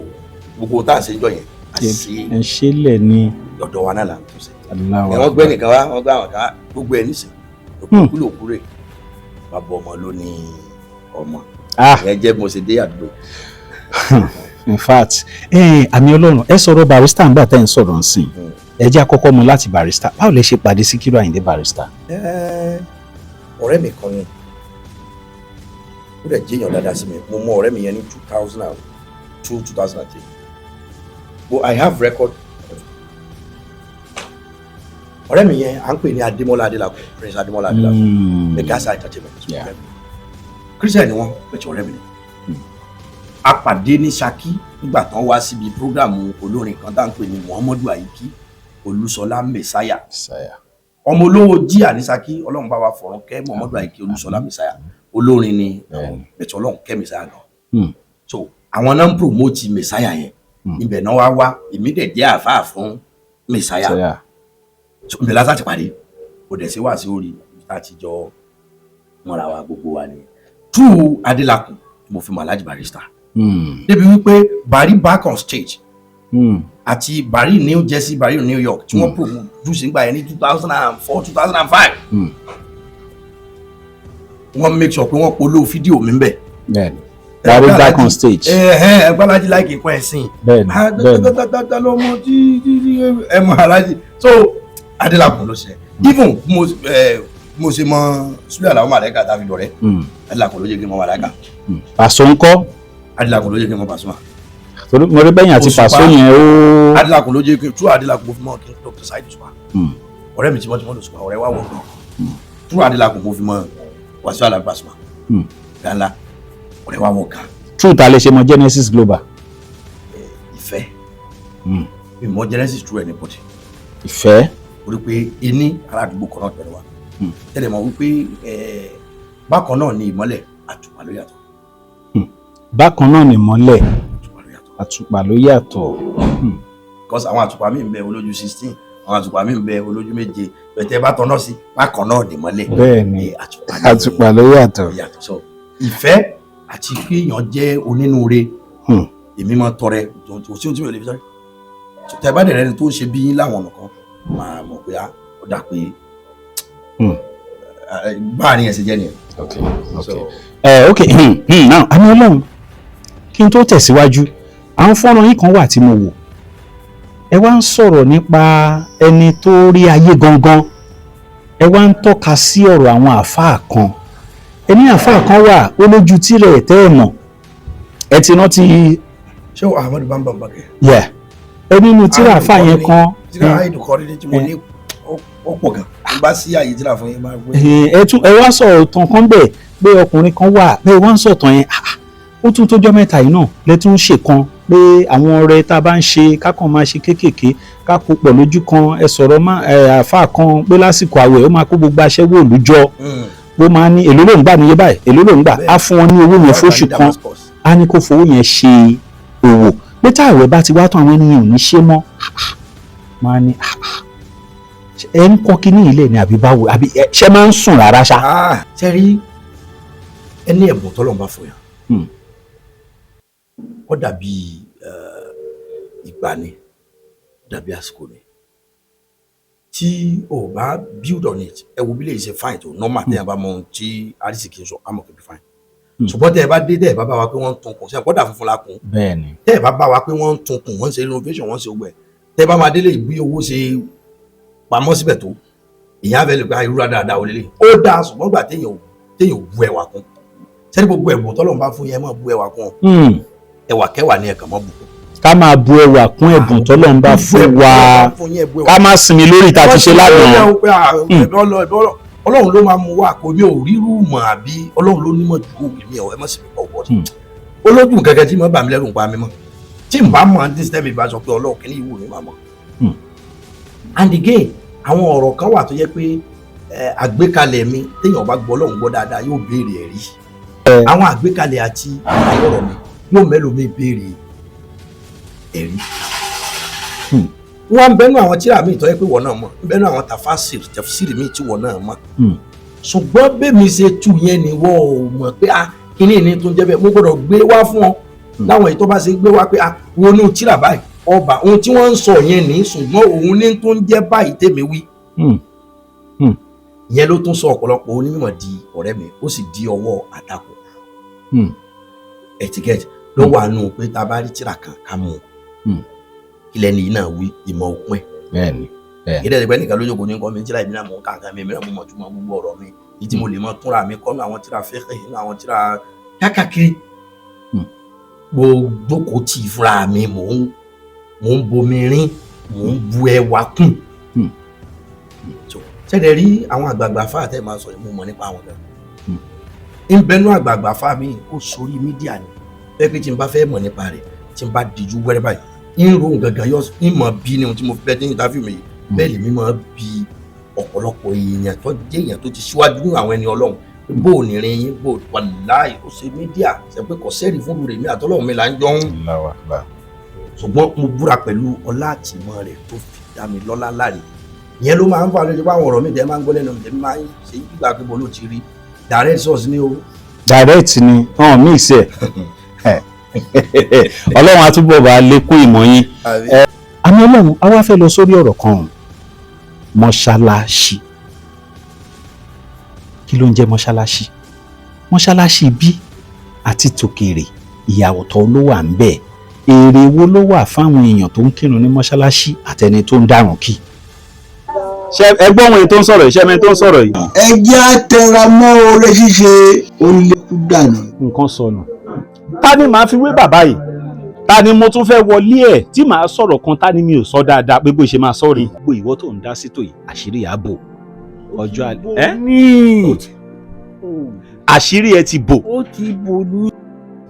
gbogbo tá à ń ṣe jọ yẹn, a ṣe. Ẹ ṣe lẹ̀ ní. Ọ̀dọ̀ wa náà là ń tún ṣe. Allahu Ẹ wọ́n gbé Akbar. nìkan wá, wọ́n gbé àwọn kan wá, gbogbo ẹ nísìn òkú lòkú rè, bàbá ọmọ ló ní ọmọ. Ìyẹn jẹ́ bí mo ṣe dé àdúgbò. In fact, àmì Ọlọ́run, ẹ sọ̀rọ̀ Barrister ńgbà tẹ́ ń sọ̀rọ̀ nsìn. Ẹ jẹ́ àkọ́kọ́ mu láti Barrister. Báwo lẹ ṣe pàdé Síkírù Àyìndé Barrister? Ọ̀rẹ́ mi kan ni, ó dẹ̀ jẹ́yàn dáadáa sí mi. Mo mọ ọ̀rẹ́ mi yẹn ní 2002, 2003, but I have record. Ọ̀rẹ́ mi yẹn, à ń pè ní Adémọ́lá Adélakùn, Prince Adémọ́lá Adélakùn, Megasa Entertainment. Ọ̀rẹ́ mi, Christian ni wọ́n, pẹ̀tù ọ̀rẹ́ mi ni. A pàdé ní Ṣakí nígbà tán wá síbi program olórin kan tá à ń pè ní Muhammadu Ayiki Olúṣọlá Messiah. Messiah. Ọmọ olówó jíà ní Ṣakí. Ọlọ́run bá wa fọ̀rọ̀ kẹ́ Muhammadu Ayiki Olúṣọlá Messiah. Olórin ni àwọn, pẹ̀tù Ọlọ́run kẹ́ Messiah gan. So àwọn náà ń promote Messiah yẹn. Ibẹ̀ náà wá wá, èmi dẹ̀ jẹ́ àáfàá fún Messiah. Messiah. So ibẹ̀ lásà ti pàdé, kò dẹ̀ sí wá sí orí tá a ti jọ mọ́ra wa gbogbo wa ni. Through Adélakùn mo fi mọ Alhaji Barrister, débi wípé Barry back on stage àti Barry New Jersey, Barry New York tí wọ́n produce nígbà yẹn ní 2004, 2005, wọ́n make sure pé wọ́n polówó fídíò mi ń bẹ̀. Bẹ́ẹ̀ni, Barry back on stage. Ẹgbẹ́ Alhaji láìkì nǹkan ẹ̀sìn. bẹ́ẹ̀ni bẹ́ẹ̀ni Dáadáa lọmọ tí tí tí ẹ mọ Alhaji. So Adélakùn ló ṣe. Even mo ṣe mọ Sule Alao Malaika tàbí dọ̀rẹ́, Adélakùn ló jẹ́ kí n mọ Malaika. Pàṣọ ńkọ́? Adélakùn ló jẹ́ kí n mọ Pasuma. Torí mo rí bẹ́yìn àti Òṣùpá. Pàṣọ yẹn ó. Adélakùn ló jẹ́ kí tú Adélakùn mo fi mọ kí Dr. Saheed Òṣùpá. Ọ̀rẹ́ mi tímọ́tímọ́ lòṣùpá, ọ̀rẹ́ wa wọ̀ gan. Tú Adélakùn mo fi mọ Wàsíù Àlàbí Pasuma. Gánlá, ọ̀rẹ́ wa wọ̀ gan. True ta lè ṣe mọ Genesis Global. Ìfẹ́. Mi mọ Genesis through anybody. Ìfẹ́. Orí pé ení aládùúgbò kan náà pẹ̀lú wa tẹ́lẹ̀ mọ̀ wípé bákan náà ni ìmọ́lẹ̀, àtùpà ló yàtọ̀. Bákan náà ni mọ́lẹ̀, Àtùpà ló yàtọ̀. àtùpà ló yàtọ̀. Because àwọn àtùpà míì ń bẹ olójú 16, àwọn àtùpà míì ń bẹ olójú 7, bẹ̀tẹ̀ bá tọ́nà sí, bákan náà ni ìmọ́lẹ̀. Bẹ́ẹ̀ni. Àtùpà ni Àtùpà ló yàtọ̀. yàtọ̀. So ìfẹ́ àti kéèyàn jẹ́ onínúure. Èmi máa tọrẹ, kò sí ohun tí mi ò lè fi tọrẹ. So, tẹ bá dẹ̀rẹ́ ni tó ń ṣe bí yín láwọn ọ̀nà kan, máa mọ̀ pé á ó dà pé báàrin ẹ̀ ṣe jẹ́ nìyẹn. Ok. So, Ẹ ok, now àmì Ọlọ́run, kí n tó tẹ̀síwájú, àwọn fọ́nrán yín kan wà tí mo wò, ẹ wá ń sọ̀rọ̀ nípa ẹni tó rí ayé gangan, ẹ wá ń tọ́ka sí ọ̀rọ̀ àwọn àáfàá kan. Ẹ ní àáfàá kan wà, ó lójú tírẹ̀ tẹ́ ẹ̀ mọ̀, ẹ ti rántí? Ṣé o Ahmadu Bamba Mbake? Yẹ ẹ nínú tírà àáfàá yẹn kan. Tíra àìdù kọrí ní tí mo ní, ó pọ̀ gan n bá sí àyè tíra fún yín máa gbé. Ẹ tún ẹ wá sọ̀rọ̀ tán kan bẹ̀ pé ọkùnrin kan wà pé wọ́n ń sọ̀tàn yẹn. Ah, ah, ó tún tójọ́ mẹ́ta yìí náà lẹ tún ṣe kan pé àwọn ọrẹ tá a bá ń ṣe, ká kàn máa ṣe kéékèèké, ká kó pọ̀ lójú kan. Ẹ sọ̀rọ̀ má ẹ àáfàá kan pé lásìkò àwẹ̀, ó máa kó gbogbo aṣẹ́wó ìlú jọ, ó máa ní èló ló ń gbà, níye báyìí, èló ló ń gbà, á fún wọn ní owó yẹn fóṣù kan, á ní kó fowó yẹn ṣe òwò, pé tá àwẹ̀ bá ti wá tán, àwọn ènìyàn ò ní ṣe mọ́. Ah, ah. Máa ní ah, ah. Ẹ ń kọ́ kíní ilé ni àbí báwo? Àbí ṣé máa ń sùn rárá ṣá? Ṣe rí ẹni ẹ̀bùn tọ́lọ́run bá fún yàn, ó dàbí ìgbà ni, ó dàbí àsìkò ni. Tí o bá build on it, ẹ wo bí lè ṣe fine tó normal, tẹ́yà bá mọ ohun tí arísìkì ń sọ, àmọ̀ kò bí fine. Ṣùgbọ́n tẹ́ ẹ bá dé, tẹ́ ẹ bá bá wa pé wọ́n ń tún kùn sí àpọ́dà funfun la kùn. Tẹ́ ẹ bá bá wa pé wọ́n ń tún kùn, wọ́n ń ṣe renovation, wọ́n ń ṣe ogbẹ̀, tẹ́ ẹ bá máa délé, bí owó ṣe pamọ́ síbẹ̀ tó, ìyá abẹ́ lè gba irú dáadáa olè ó dáa. Ṣùgbọ́n gbà téèyàn ò bu ẹwà kún sẹ́ni, gbogbo ẹ̀bùn tọ́lọ́run bá fún yẹn, máa bu ẹwà kún ọ. Ẹwà kẹwà ni ẹ̀kàn mọ́ bù kún. Ká máa bu ẹwà kún ẹ̀bùn tọ́lọ́run bá fún wa, Fún yín, ẹ bu ẹwà. Ká má sinmi lórí ìta ti ṣe lánàá. Ọlọ́run ló máa mú wá, kò ní òrírù mọ̀, àbí Ọlọ́run ló nímọ̀ ju èmi ẹ̀, ẹ má sì mí pọ̀ wọ́n. Olójú kẹ̀kẹ́ tí mo bà mí lẹ́rù ń pa mi mọ́, tí n bá mọ̀ ní sẹ́mi bá sọ pé Ọlọ́run kìíní ìwù mi máa mọ̀. And again, àwọn ọ̀rọ̀ kan wà tó yẹ pé àgbékalẹ̀ mi, téèyàn bá gbọ́ Ọlọ́run gbọ́ dáadáa, yóò béèrè ẹ̀rí. Àwọn àgbékalẹ̀ àti àlàyé ọ̀rọ̀ mi yóò mẹ́lòó mi béèrè ẹ̀rí. Wọ́n ń bẹ́nu àwọn tíra mi tó yẹ pé wọ́n náà mọ̀, ń bẹ́nu àwọn tafasir tafsiri mi tí wọ́n náà mọ̀. Ṣùgbọ́n bẹ́ẹ̀ mi ṣe tú yẹn ni wọ́n ò mọ̀ pé ah, kíní ní tó ń jẹ́ bẹ́ẹ̀. Mo gbọ́dọ̀ gbé wá fún ọ láwọn èyí tó bá ṣe gbé wá pé ah, wọnú tíra báyìí, ọba ohun tí wọ́n ń sọ yẹn ní, ṣùgbọ́n òun ní tó ń jẹ́ báyìí tèmi wí. Ìyẹn ló tún sọ ọ̀pọ̀lọpọ̀ onímọ̀ di ọ̀rẹ́ mi, ó sì di ọwọ́ àtakò. Etiquette ló wà nù pé tá a bá rí tíra kan, ká mú un. Kílẹ̀ ní iná wí ìmọ̀ òpin. bẹ́ẹ̀ni bẹ́ẹ̀ni. Ìdẹ́ ìpẹ́ nìkan lójókòó ní nǹkan mi tíra ìbí náà mò ń kà nǹkan mi, èmi náà mo mọ̀ túmọ̀ gbogbo ọ̀rọ̀ mi ní tí mo lè mọ túnra mi kọ́nù àwọn tíra fẹ́kẹ̀ nínú àwọn tíra kákàkiri. Mo jókòó tì í fúnra mi, mò ń bomi rín, mò ń bu ẹwà kùn. Ṣẹ̀dẹ̀ rí àwọn àgbààgbà fáà tẹ́ máa sọ ìmú mọ̀ nípa àwọn gan. Ń bẹnu àgbààgbà fáà mi kó sórí media ni bẹ́ẹ̀ pé tí n bá fẹ́ mọ̀ nípa rẹ̀, tí n bá dijú wẹ́rẹ́ báyìí, ń ro gangan yọ ń mọ̀ bí ni ohun tí mo fẹ́ ní interview mi yìí. Bẹ́ẹ̀ lèmi máa bí ọ̀pọ̀lọpọ̀ èèyàn tó jẹ́ èèyàn tó ti síwájú nínú àwọn ẹni Ọlọ́run, bó o nìrin yín, bó o wàláì ó ṣe media ṣe pé kò sẹ́ẹ̀rì fún rèmi àtọ́lọ́run mi là ń jọ ń. Ṣùgbọ́n mo búra pẹ̀lú ọlá àtìmọ́ rẹ̀ tó fi dá mi lọ́lá láre, ìyẹn ló máa ń fà lójú báwọn ọ̀rọ̀ mi tẹ́ máa ń gbọ́ lẹ́nu mi tẹ́ máa ń ṣe gbígbà pé mo ló ti rí direct source ni o. Direct ni wọn mix ẹ. Ọlọ́run á túbọ̀ bá lékún ìmọ̀ yín. Àmì Ọlọ́run, a wá fẹ́ lọ sórí ọ̀rọ̀ kan, mọ́ṣáláṣí. Kí ló ń jẹ́ mọ́ṣáláṣí? Mọ́ṣáláṣí bí àti tòkèrè, ìyàwó ló wà ń bẹ̀. Èrè wo ló wà fáwọn èèyàn tó ń kírun ní mọ́ṣáláṣí àtẹni tó ń dárun kí? Ṣé ẹ gbọ́ ohun tó ń sọ̀rọ̀ yìí? Ṣé ẹni tó ń sọ̀rọ̀ yìí? Ẹ jẹ́ á tẹra mọ́ oore ṣíṣe, ó lékún dànù. Nǹkan sọnù. Ta ni màá fi wé bàbá yìí? Ta ni mo tún fẹ́ wọlé ẹ̀ tí màá sọ̀rọ̀ kan? Ta ni mi ò sọ dáadáa pé bó ṣe máa sọ rí? Gbogbo ìwọ tó ń dá sí tò yìí, àṣírí ààbò ọjọ́ alẹ́ ẹ́ àṣírí ẹ ti bò. Ó ti bò ní.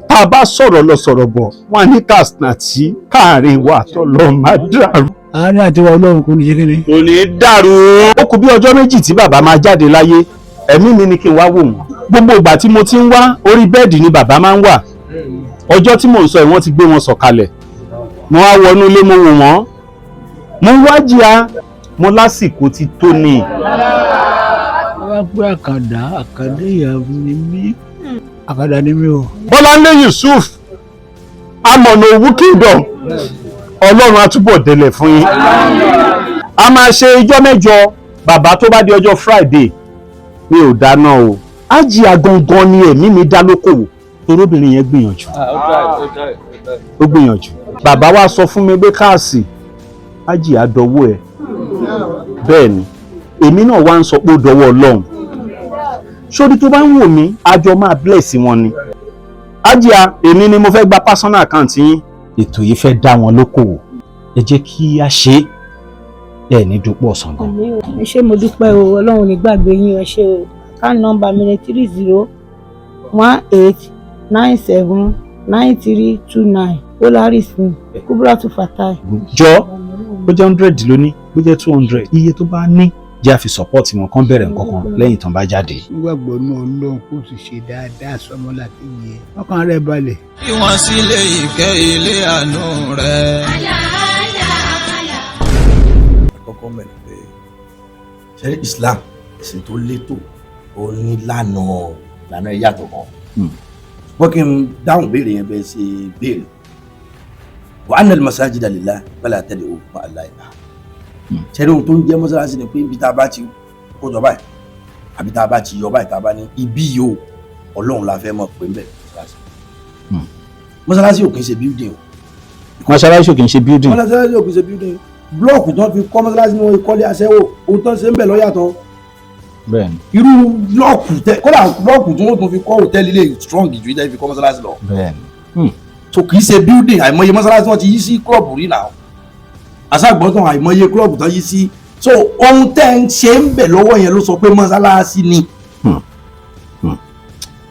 Tá a bá sọ̀rọ̀ lọ sọ̀rọ̀ bọ̀, wọn ní kàsínàtì káàrin wa tọ́lọ́ máa dàrú. Àárín àtiwá Ọlọ́run kò ní ṣe kíni. Kò ní dàrú. Ó kù bí ọjọ́ 2 tí bàbá máa jáde láyé, ẹ̀mí mi ni kí n wá wò wọ́n. Gbogbo ìgbà tí mo ti ń wá, orí bẹ́ẹ̀dì ni bàbá máa ń wà. Ọjọ́ tí mò ń sọ yìí, wọ́n ti gbé wọn sọ̀kalẹ̀. Mo wá wọnú ilé, mo wò wọ́n. Mo wá jìyà, mo lásìkò ti tó ni. Wọ́n bá pé àkàndá, àkàndá ìyá ni mí, àkàndá ni mí o. Bọ́láńlé Yusuf, amọ̀nà Òwu Kingdom, Ọlọ́run á túbọ̀ délẹ̀ fún yín. A máa ṣe ijọ́ 8 bàbá tó bá di ọjọ́ Friday, mi ò dáná o. Ájìyà gangan ni ẹ̀mí mi dá lókòwò, torobìnrin yẹn gbìyànjú. Ó gbìyànjú. Bàbá wa sọ fún mi pé káàsì, ájìyà dọwọ́ ẹ. Bẹ́ẹ̀ ni, èmi náà wá ń sọ pé ó dọwọ́ Ọlọ́run. Sórí tó bá ń wò mí, àjọ máa bless wọn ni. Ájìyà, èmi ni mo fẹ́ gba personal account yín. Ètò yìí fẹ́ dá wọn lókòwò, ẹ jẹ́ kí a ṣe é, ẹ ní dúpọ̀ ọ̀sán gan. Ẹ ṣé, mo dúpẹ́ o. Ọlọ́run ò ní gbàgbé yín. Ẹ ṣé o. Account number mi ni 3018979329, Polaris ni, Kubratu Fatai. Jọ bó jẹ́ 100 lóní, bó jẹ́ 200, iye tó bá ní jẹ́ àfi support wọn kán bẹ̀rẹ̀ nǹkan kan lẹ́yìn tán bá jáde. Nígbàgbọ́ nú Ọlọ́run, kó sì ṣe dáadáa sọmọlàkejì ẹ̀, ọkàn rẹ̀ balẹ̀. Bí wọ́n sílé ìkẹ́, ilé àánú rẹ̀. Àkọ́kọ́ mẹ́rin pé ṣe Islam, ẹ̀sìn tó létò, ó ní lànà, lànà ìyàtọ̀ kan. Wọ́n kí n dáhùn béèrè yẹn bẹ́ẹ̀ ṣe béèrè. Wa anna al-masajida lillah fala tad'u ma'a Allahi ahad. Ṣe ohun tó ń jẹ́ mọ́sálásí ni pé ibi tá a bá ti kó jọ báyìí, àbí tá a bá ti yọ báyìí, tá a bá ní ibi yìí o, Ọlọ́run la fẹ́ mọ̀ pé ń bẹ̀, mọ́sálásí. Mọ́sálásí ò kì í ṣe building o. Mọ́ṣáláṣí ò kì í ṣe building. Mọ́sálásí ò kì í ṣe building. Block tó fi kọ́ mọ́sálásí ni wọ́n kọ́lé aṣẹ́wó, ohun tó ń ṣe ń bẹ̀ lọ́yàtọ̀. Bẹ́ẹ̀ni. Irú block tẹ, kódà block tí wọ́n tún fi kọ́ hòtẹ́ẹ̀lì lè strong ju ìdá fi kọ́ mọ́sálásí lọ. Bẹ́ẹ̀ni. So kì í ṣe building. Àìmọye mọ́sálásí wọn ti yí sí club rí náà, àṣàgbọ́tàn àìmọye club tó yí sí. So ohun tẹ́ ń ṣe ń bẹ̀ lọ́wọ́ yẹn ló sọ pé mọ́sálásí ni.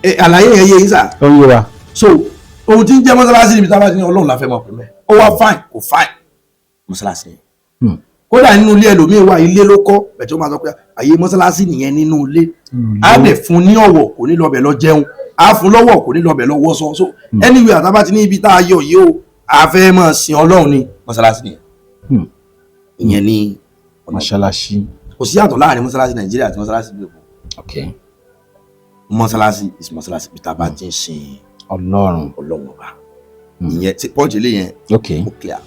Àlàyé yẹn yé yín sà? Ó ń yé wa. So ohun tí ń jẹ́ mọ́sálásí níbi tá a bá ti ní Ọlọ́run la fẹ́ mọ̀ pé mẹ́, ó wá fine, kò fine, mọ́sálásí yẹn. Kódà nínú ilé ẹlòmíín wà, ilé ló kọ́ bẹ̀tẹ̀, ó máa sọ pé àyè mọ́sálásí nìyẹn nínú ilé. Á dẹ̀ fún ní ọ̀wọ̀, kò ní lọ bẹ̀ lọ jẹun, á fún lọ́wọ́, kò ní lọ bẹ̀ lọ wọ́sọ. So anyway, àtàbá ti ní ibi tá a yọ yìí o, a fẹ́ máa sin Ọlọ́run ní mọ́sálásí nìyẹn. Ìyẹn ní ọ̀nà. Mọ́ṣáláṣí. Kò sí yàtọ̀ láàrin mọ́sálásí Nàìjíríà àti mọ́sálásí ìlú Èkó. Mọ́sálásí is mọ́sálásí, bí tá a bá ti ń sin Ọlọ́run. Ọlọ́run ọba. Ìyẹn tí pọ́ǹchì lé yẹn, ó clear.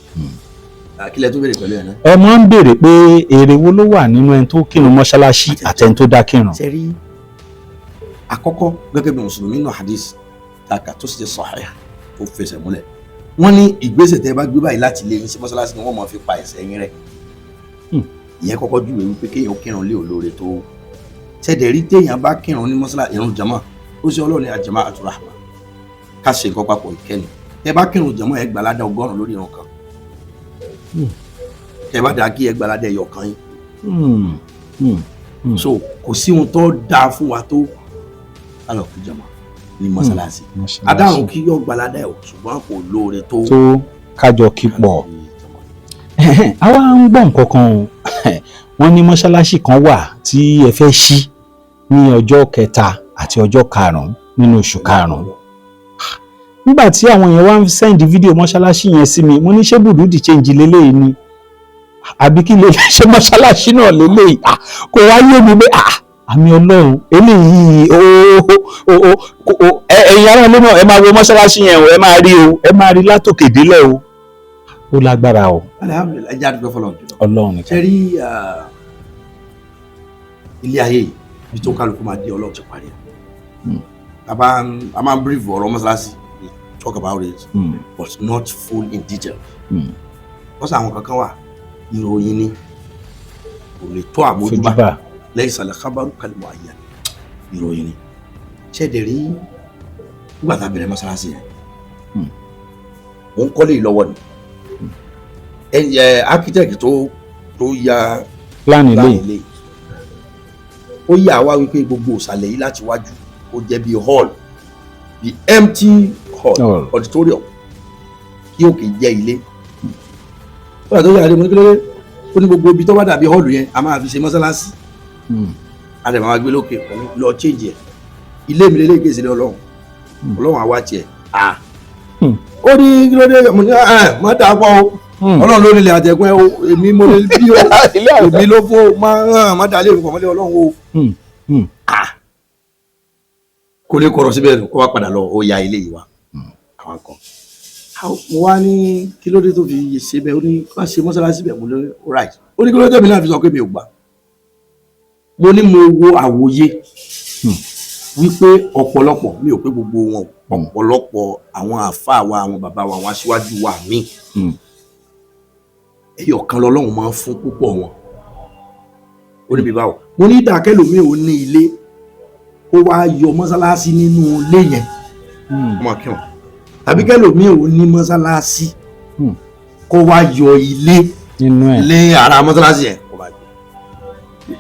Àkílẹ̀ tó béèrè pẹ̀lú ẹ̀ náà. Ẹ máa ń béèrè pé èrè wo ló wà nínú ẹni tó kírun mọ́ṣáláṣí àtẹni tó dá kírun. Ṣe rí, àkọ́kọ́, gẹ́gẹ́ bí mùsùlùmí náà, hadith taka tó sì jẹ́ sahih tó fẹsẹ̀ múlẹ̀, wọ́n ní ìgbésẹ̀ tẹ́ bá gbé báyìí láti lé yín sí mọ́sálásí ni wọ́n máa fi pa ẹ̀ṣẹ̀ yín rẹ́. Ìyẹn kọ́kọ́ júwe wípé kéèyàn kírun lé olóore tó ṣẹ̀dẹ̀ rí. Téèyàn bá kírun ní mọ́sálásí, ìrun jama, ó ṣe Ọlọ́run ní al-jama'atu rahma, ká ṣe nǹkan papọ̀ ìkẹ́ni. Tẹ́ bá kírun jama, ẹ gbà ládàá 100 lórí ìrun kan. Tẹ́ bá dá kí, ẹ gbà ládàá ẹyọ kan yín. So kò sí ohun tó dáa fún wa tó kálọ̀ kí jọmọ ní mọ́sálásí. Adáhùn kí yọ gbalada ẹ̀ o, ṣùgbọ́n kò lóore tó Tó kájọ kí pọ̀. Àwa ń gbọ́ nǹkan kan o. Wọ́n ní mọ́ṣáláṣí kan wà tí ẹ fẹ́ ṣí ní ọjọ́ kẹta àti ọjọ́ karùn-ún nínú oṣù karùn-ún. Nígbà tí àwọn èèyàn wá ń send fídíò mọ́ṣáláṣí yẹn sí mi, mo ní, ṣé bureau de change leléyìí ni àbí kí lè ṣe mọ́ṣáláṣí náà leléyìí? Ah, kò wá yé mi pé, ah, àmì Ọlọ́run eléyìí ó ó ó. Ẹ̀yin ará ilé náà, ẹ máa wo mọ́ṣáláṣí yẹn o, ẹ máa rí o, ẹ máa rí látòkè délẹ̀ o. Ó lágbára o. Alhamdulillahi, ẹ jẹ́ àdúgbò fọlọ́run jùlọ. Ọlọ́run nìkan. Ṣe rí ilé ayé yìí, ibi tó kálukú máa dé, Ọlọ́run ti parí ẹ̀. A máa ń brief ọ̀rọ̀ mọ́ṣáláṣí, we talk about it but not full in detail. Wọ́n sọ àwọn kankan wà, ìròyìn ni, kò lè tó àmójúbà. Fojúbà. Lẹ́yìn sàlẹ̀ kábàrú kalimọ̀ àyà, ìròyìn ni. Ṣẹ́ẹ̀dẹ̀ rí, nígbà tá a bẹ̀rẹ̀ mọ́ṣáláṣí yẹn, mò ń kọ́lé yìí lọ́wọ́ ni. Ẹ ẹ architect tó ya plan ilé. Plan ilé, ó yà wá wípé gbogbo ìsàlẹ̀ yìí láti wájú, ó jẹ́ bí hall, bí empty hall, Hall. Auditorium, kí òkè jẹ́ ilé. Ó yà tó yà á dé, mo ní kí ló dé? Ó ní gbogbo ibi tó bá dàbí hall yẹn, a máa fi ṣe mọ́sálásí, a dẹ̀ máa gbé lókè. Òun lọ change ẹ̀. Ilé mi lélẹ́yìí, kèsì lé Ọlọ́run. Ọlọ́run àwa tiẹ̀ à. Ó ní kí ló dé? Mo ní ẹ má dà pọ̀ o. Ọlọ́run ló nílẹ̀ àtẹ̀kùn ẹ o, èmi mo lè bí o, èmi ló fún o, má má dà lé mi pọ̀ mọ́lẹ̀ Ọlọ́run o. Kò lè kọ̀rọ̀ síbẹ̀, kó wá padà lọ, ó ya ilé yìí wá àwọn kan. Mo wá ní kí ló dé tó fi ṣe bẹ́ẹ̀? Ó ní wá ṣe mọ́sálásí bẹ́ẹ̀. Mo ní right. Ó ní kí ló dé mi náà fi sọ pé mi ò gbà? Mo ní mo wo àwòye wípé ọ̀pọ̀lọpọ̀, mi ò pé gbogbo wọn o, ọ̀pọ̀lọpọ̀ àwọn àáfàá wa, àwọn bàbá wa, àwọn aṣíwájú wa míì, ẹyọ kan lọ́lọ́run máa ń fún púpọ̀ wọn. Ó ní bí báwo? Mo ní ìdákẹ́lòmíì ò ní ilé, kó wá yọ mọ́sálásí nínú ilé yẹn, ọmọ kírun, tàbí kẹ́lòmíì ò ní mọ́sálásí, kó wá yọ ilé nínú ẹ̀. lé ara mọ́sálásí yẹn, kó máa gbé.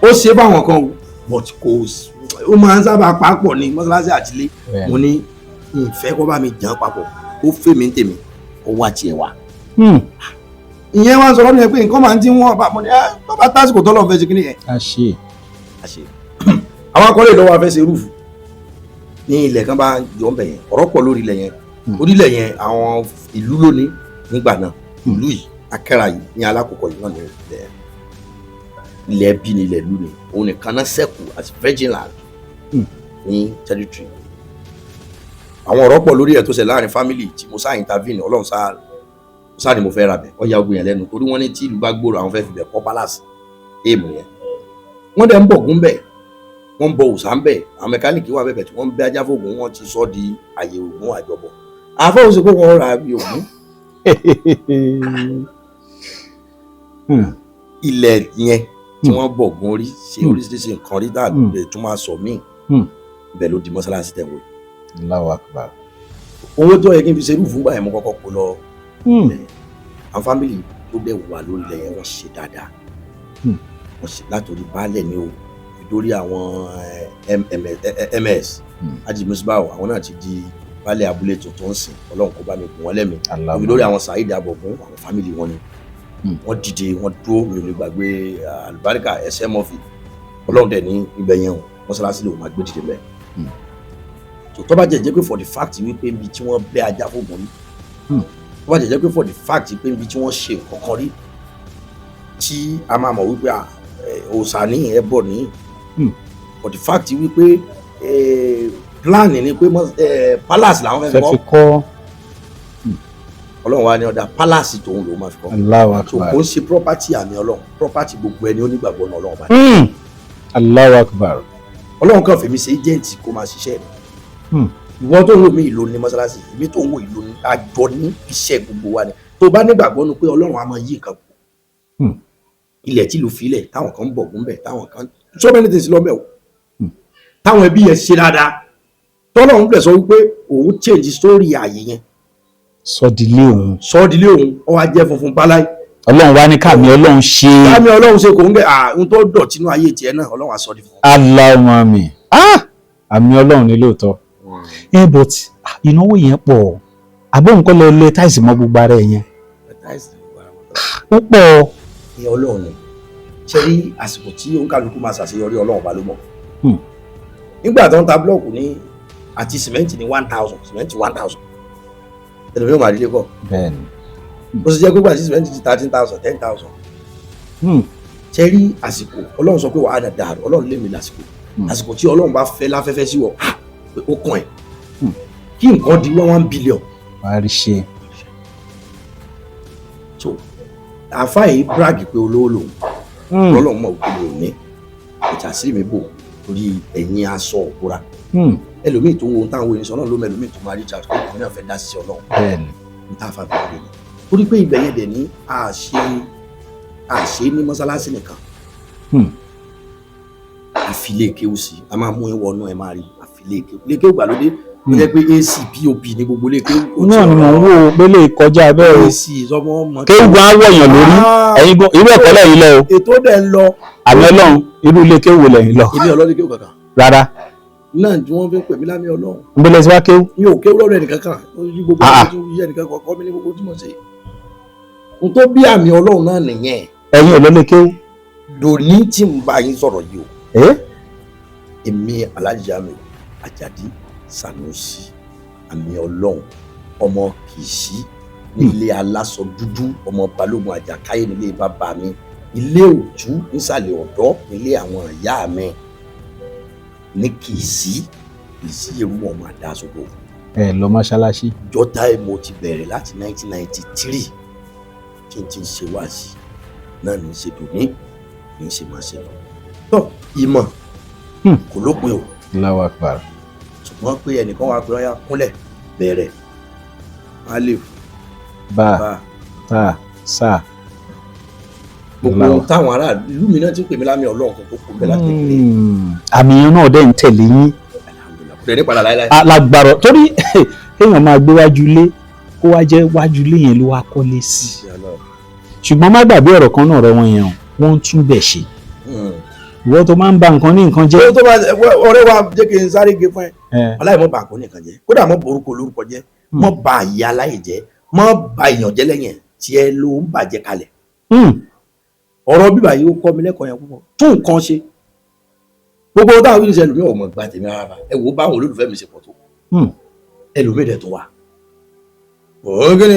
Ó ṣe báwọn kan o, but kò ó máa ń sábà papọ̀ ní mọ́sálásí àti ilé. Mo ní ìfẹ́ kó bá mi jàn papọ̀, ó fẹ́ mi ń tèmi, ó wá tiẹ̀ wá. Ìyẹn wá ń sọ lọ́nà yẹn pé nǹkan máa ń tí wọ́n bá mo ní ẹ́ tó bá tásìkò tọ́lọ́ fẹ́ ṣe kí nìyẹn. A ṣe. Àṣe àwọn akọ́lé lọ́wọ́ afẹ́ ṣe roof ní ilẹ̀ kan bá yọ ń bẹ̀ yẹn. Ọ̀rọ̀ pọ̀ lórí ilẹ̀ yẹn. Orílẹ̀ yẹn, àwọn ìlú lónìí nígbà náà, ìlú yìí, akẹ́rà yìí ní alákòókò yìí náà ní ilẹ̀. Ilẹ̀ bí ní ilẹ̀ ìlú ni, òun nìkan náà ṣẹ́kù as virgin land ní territory. Àwọn ọ̀rọ̀ pọ̀ lórí ẹ̀ tó ṣe láàrin family tí mo sá intervene. Ọlọ́run sá sá ni mo fẹ́ ra bẹ̀, ọ̀ya ogun yẹn lẹ́nu, torí wọ́n ní tí ìlú bá gbòòrò, àwọn fẹ́ fi bẹ̀ kọ́ palace. Èèmù yẹn, wọ́n dẹ̀ ń bọ̀ gún bẹ̀, wọ́n ń bọ òòṣà ń bẹ̀. Àwọn mẹkáníìkì wà bẹ̀bẹ̀ tí wọ́n ń bẹ ajá fóògùn. Wọ́n ti sọ di àyè ògùn àjọbọ̀. Àfọwọ́sọ pé wọ́n ra bí ògùn ilẹ̀ yẹn tí wọ́n bọ̀ gún orí ṣe oríṣiríṣi nǹkan rí dáa lè tún máa sọ míì. Ibẹ̀ ló di mọ́sálásí tẹ̀wé. Allahu Akbar. Owó tó yẹ kí n fi ṣe irú fún báyìí, mo kọ́kọ́ kó lọ. Àwọn family tó dẹ̀ wà lórí ilẹ̀ yẹn, wọ́n ṣe dáadáa. Wọ́n ṣe látòrí baálẹ̀ ní o, lórí àwọn ms Haji Musbau, àwọn náà ti di baálẹ̀ abúlé tuntun ń sìn. Ọlọ́run kó bá mi gùn wọ́n lẹ́mìí. Allahu òbí lórí àwọn Saheed Abọ̀gún, àwọn family wọn ni. Wọ́n dìde, wọ́n dúró. Mi ò lè gbàgbé Alubarika ẹsẹ̀ mọ́fì. Ọlọ́run dẹ̀ ní ibẹ̀ yẹn o, mọ́sálásí lè wọ́n máa gbé dìde bẹ́ẹ̀. Tó bá jẹ́ jẹ́ pé for the fact wípé ibi tí wọ́n bẹ́ ajá fóògùn rí, tó bá jẹ́ jẹ́ pé for the fact pé ibi tí wọ́n ṣe nǹkan kan rí, tí a máa mọ̀ wípé òòṣà ní ẹbọ ní, for the fact wípé plan ni pé palace làwọn fẹ́ fi fẹ́ fi kọ́. Kọ́. Ọlọ́run wa ní ọ̀dà, palace tòun lòún máa fi kọ́. Allahu So Akbar. kò ń ṣe property àmì Ọlọ́run, property gbogbo ẹni onígbàgbọ́ náà Ọlọ́run bá ní. Allahu Akbar. Ọlọ́run kàn fèmí ṣe agent kó máa ṣiṣẹ́ mi. Ìwọ tó ń wò mí, ìlú ní mọ́sálásí èmi tó ń wò, ìlú ní àjọ ní iṣẹ́ gbogbo wa ni. Tó bá nígbàgbọ́ nu pé Ọlọ́run á máa yí nǹkan kù. Ilẹ̀ tí ìlú filẹ̀, táwọn kan ń bọ̀ gúnbẹ̀, táwọn kan, so many things lọ́bẹ̀ o, táwọn ẹbí yẹn ṣe dáadáa, tọ́lọ́run bẹ̀ sọ wípé òun change story ààyè yẹn. Sọdílé òun. Sọ́ọ́dílé òun, ó wá jẹ́ funfun báláì. Ọlọ́run wá ní káàmì Ọlọ́run ṣe. Káàmì Ọlọ́run ṣe kò ń gẹ ohun tó dọ̀tí inú ayé tiẹ̀ náà, Ọlọ́run á sọ di fún ọ. Allahumma àmín. Ah, àmì Ọlọ́run ni lóòótọ́. Ẹ but ìnáwó yẹn pọ̀, àbọ̀ nǹkan lọ lé tiles mọ́ gbogbo ara ẹ̀ yẹn, ó pọ̀. Ní Ọlọ́run ni ṣe rí àsìkò tí òǹkàlùkù máa ṣàṣeyọrí, Ọlọ́run bá ló mọ̀. Nígbà tó ń ta búlọ̀kù ní àti sìmẹ́ǹtì ní 1,000, sìmẹ́ǹtì 1,000, ẹlòmíràn máa rí lé kọ́. Bẹ́ẹ̀ni. Ó sì jẹ́ pé gbà tí sìmẹ́ǹtì ti 13,000, 10,000. Ṣe rí àsìkò, Ọlọ́run sọ pé wàá dà dàrú, Ọlọ́run lé mi lásìkò. Àsìkò tí Ọlọ́run bá fẹ́ láfẹ́fẹ́ sí wọ pé ó kàn ẹ́ kí nǹkan di 1 1 billion. Wàá rí ṣe. So àáfàá yìí brag pé olówó lòun. Ọlọ́run mọ̀ pé mi ò ní ìjà sí mi bò torí ẹ̀yìn aṣọ òkúra. Ẹlòmíì tó ń wo ohun táwọn ènìyàn náà ló mọ, ẹlòmíì tó máa rí ìjà tó kàn náà fẹ́ dá sí Ọlọ́run. Ní tá a fà bẹ̀rẹ̀ ni torí pé ibẹ̀ yẹn dẹ̀ ní àṣe ní mọ́sálásí nìkan. Àfilé kéwù sí a máa mú ìwọ náà, ẹ máa rí àfilé kéwù, lé kéwù gbàlódé ó jẹ́ pé AC, POP ní gbogbo lé kéwù. Náà ni mò ń wò ó pé lè kọjá bẹ́ẹ̀ o. AC sọmọ ọmọ. Kéwù gan á wọ̀yàn lórí. Ẹ̀yin gan irú ẹ̀kọ́ lẹ́yìn lọ o. Ètò dẹ̀ ń lọ. Àmì Ọlọ́run, irú ilé kéwù wo lẹ́yìn lọ? Èmi ọlọ́dún kéwù kankan. Rárá. Náà tí wọ́n fi ń pè mí lámì Ọlọ́run. Ń bẹ́lẹ̀ tí wá kéwù. Mi ò kéwù lọ́dọ̀ ẹnìkan kan, ó yí gbogbo Ah. ọdún tó yí ẹnìkan kan kọ́ mi ní gbogbo tí mo ṣe n tó bí àmì Ọlọ́run náà nìyẹn. Ẹ̀yin ò lọ lé kéwù? Dòní tí n bá yín sọ̀rọ̀ yìí o, Ẹ́. Èmi Alhaji Jamiu Ajadi Sanusi, àmì Ọlọ́run, ọmọ Kìsí nílé aláṣọ dúdú, ọmọ Balógun Àjàkáyé nílé bàbá mi, ilé òtú nísàlẹ̀ ọ̀dọ́ nílé àwọn ìyá mi ní Kìsí, Kìsí Èrú, ọmọ àdáṣogbò. Ẹ lọ mọ́ṣáláṣí? Jọta ẹ, mo ti bẹ̀rẹ̀ láti 1993 tí n ti ń ṣe wáàsí náà ní í ṣe dòní ní í ṣe máa ṣe lọ. Tó ìmọ̀ kò lópin o. Allahu Akbar. Ṣùgbọ́n pé ẹnìkan wà pé ọyá kúnlẹ̀ bẹ̀rẹ̀ alif bá bá ta sa. Gbogbo ohun táwọn ará ìlú mi náà ti ń pè mí lámì Ọlọ́run kan tó kú bẹ́ẹ̀ láti kékeré. Àmì yẹn náà dẹ̀ ń tẹ̀lé yín. Alhamdulillah, kò dẹ̀ ní padà láéláé. Alágbára torí kéèyàn máa gbé wájú ilé, kó wá jẹ́ wájú ilé yẹn ló wá kọ́lé sí. Ṣùgbọ́n má gbàgbé ọ̀rọ̀ kan náà rẹ, wọ́n yẹn o, wọ́n ń tún bẹ̀ ṣe. Ìwọ tó máa ń ba nǹkan ní nǹkan jẹ́. Tó tó bá ọ̀rẹ́ wa jẹ́ kí n sáré gé fún ẹ. Ẹ. Aláì mọ́ bà kó nìkan jẹ́, kódà mọ́ borúkọ olórúkọ jẹ́, mọ́ bà ìyá aláì jẹ́, mọ́ bà èèyàn jẹ́ lẹ́yìn ẹ̀ tí ẹ ló ń bàjẹ́ kalẹ̀. Ọ̀rọ̀ bíbà yìí ó kọ́ mi lẹ́kọ̀ọ́ yẹn púpọ̀. Tún nǹkan ṣe, gbogbo táwọn wíńsẹ̀ ẹlòmíì ò mọ̀ gba tèmi rárá. Ẹ wo báwọn olólùfẹ́ mi ṣe pọ̀ tó. Ẹlòmíì dẹ̀ tó wà. Ògìnì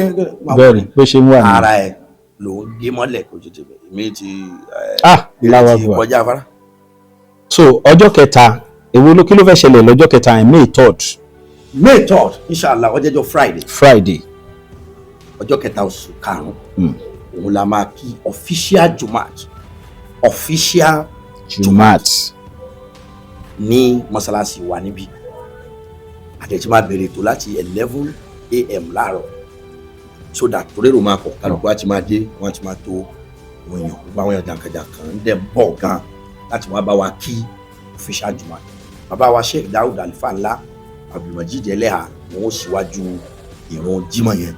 Bẹ́ẹ̀ni, bó ṣe ń wà ní. Ara ẹ ló ń gé mọ́lẹ̀ kó tètè bẹ̀ èmi ti Ah, Allahu ti Akbar. kọjá afárá. So ọjọ́ kẹta, èwo ló kí ló fẹ́ ṣẹlẹ̀ lọ́jọ́ kẹta yẹn, May 3rd? May 3rd, inshallah, ọjọ́jọ́ Friday. Friday. Ọjọ́ kẹta oṣù karùn-ún, òun la máa kí official Jumat, official Jumat. Ní mọ́sálásí wa níbí. Àtẹ̀tí máa bẹ̀rẹ̀ ètò láti 11 a.m. láàárọ̀, so that torí èrò máa pọ̀, kálukú á ti máa dé, wọ́n á ti máa tó àwọn èèyàn, gbogbo àwọn èèyàn jàǹkànjàǹkàn ń dẹ̀ bọ̀ gan láti wá bá wa kí official Jumat. Bàbá wa Sheikh Daoud Alifa Ńlá Abdulmajid Ẹlẹ́hà ni wọ́n síwájú ìrun jímọ̀ yẹn.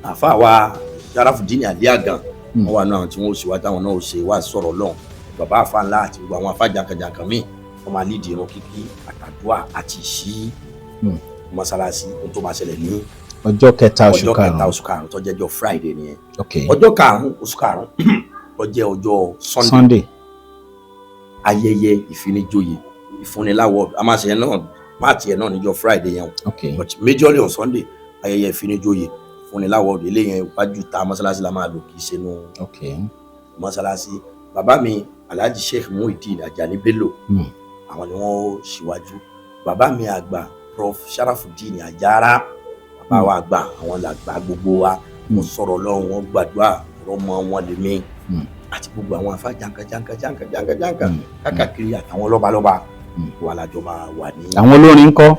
Àfa wa Sharafudin Ali Agan, wọ́n wà náà tí wọ́n síwájú, àwọn náà ó ṣe wá sọ̀rọ̀ lọ́hùn. Bàbá àfa ńlá àti gbogbo àwọn afa jàǹkànjàǹkàn míì, wọ́n máa lídìí irun kíkí àtàdúà àti ìṣí mọ́sálásí. Ohun tó máa ṣẹlẹ̀ ní Ọjọ́ kẹta oṣù ọjọ́ kẹta karùn-ún. oṣù karùn-ún tó jẹ́ ọjọ́ Friday nìyẹn. Ok. Ọjọ́ karùn-ún oṣù karùn-ún tó jẹ́ ọjọ́ Sunday, Sunday. Ayẹyẹ ìfinijoyè, ìfúnniláwọ̀, a máa ṣe yẹn náà, part yẹn náà níjọ́ Friday yẹn o, but majorly on Sunday, ayẹyẹ ìfinijoyè, ìfúnniláwọ̀, ilé yẹn wájú ta mọ́sálásí la máa lò, kì í ṣe nu mọ́sálásí. Bàbá mi Alhaji Sheikh Muhyiddin Ajani Bello, àwọn ni wọ́n ṣíwájú. Bàbá mi àgbà Prof Sharafudin Ajara, bàbá wa àgbà, àwọn làgbà gbogbo wa, wọ́n sọ̀rọ̀ lọ́wọ́, wọ́n gbàdúrà ọmọ wọn lèmi àti gbogbo àwọn afá jankan jankan jankan jankan jankan kákàkiri àtàwọn lọ́balọ́ba wà lájọ máa wà ní. Àwọn olórin ńkọ́?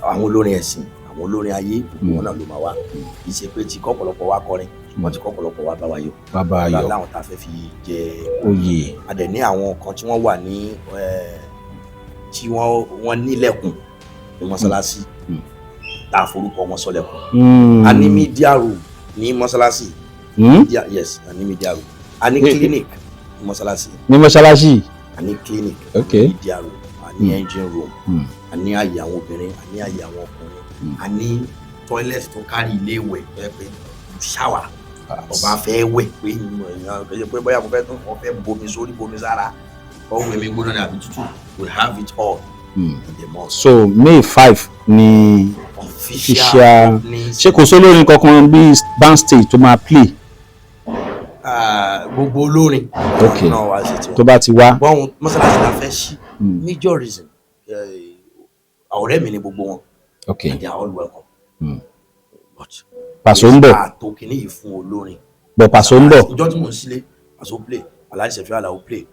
Àwọn olórin ẹ̀sìn, àwọn olórin ayé, gbogbo wọn náà ló máa wá. Kì í ṣe pé tí kọ́pọ̀lọpọ̀ wá kọrin, ṣùgbọ́n tí kọ́pọ̀lọpọ̀ wá bá wa yọ̀. Bàbá ayọ̀. Láwọn tá a fẹ́ fi jẹ oyè. A dẹ̀ ní àwọn kan tí wọ́n wà ní tí wọ́n nílẹ̀kùn ní mọ́sálásí tá a forúkọ wọn sọlẹ̀kùn. A ní media room ní mọ́sálásí. Media, yes, a ní media room, a ní clinic ní mọ́sálásí. Ní mọ́ṣáláṣí. A ní clinic, media room, a ní engine room, a ní àyè àwọn obìnrin, a ní àyè àwọn ọkùnrin, a ní toilet tó kárí ilé ìwẹ̀ tó yẹ pé shower, ọba fẹ́ wẹ̀ pé èèyàn kò ṣe pé bóyá mo fẹ́ tún wọ́n fẹ́ bomi sórí, bomi sára, ọ̀hún ẹ̀mí gbóná ní àbí tútù, we have it all in the mosque. So May 5 ni official official opening. Ṣé kò sólórin kankan bíi band stage tó máa play? Ah, gbogbo olórin náà wá sí tiwọn. Tó bá ti wá. Bọ́n mọ́sálásí la fẹ́ ṣí, major reason, ọ̀rẹ́ mi ni gbogbo wọn and they are all welcome. But Pàṣọ ń bọ̀. Àtò kìíní yìí fún olórin. Bọ̀ Pàṣọ ń bọ̀. Ìjọ tí mò ń sílé, Pàṣọ play, Alhaji Sefiu Alao play,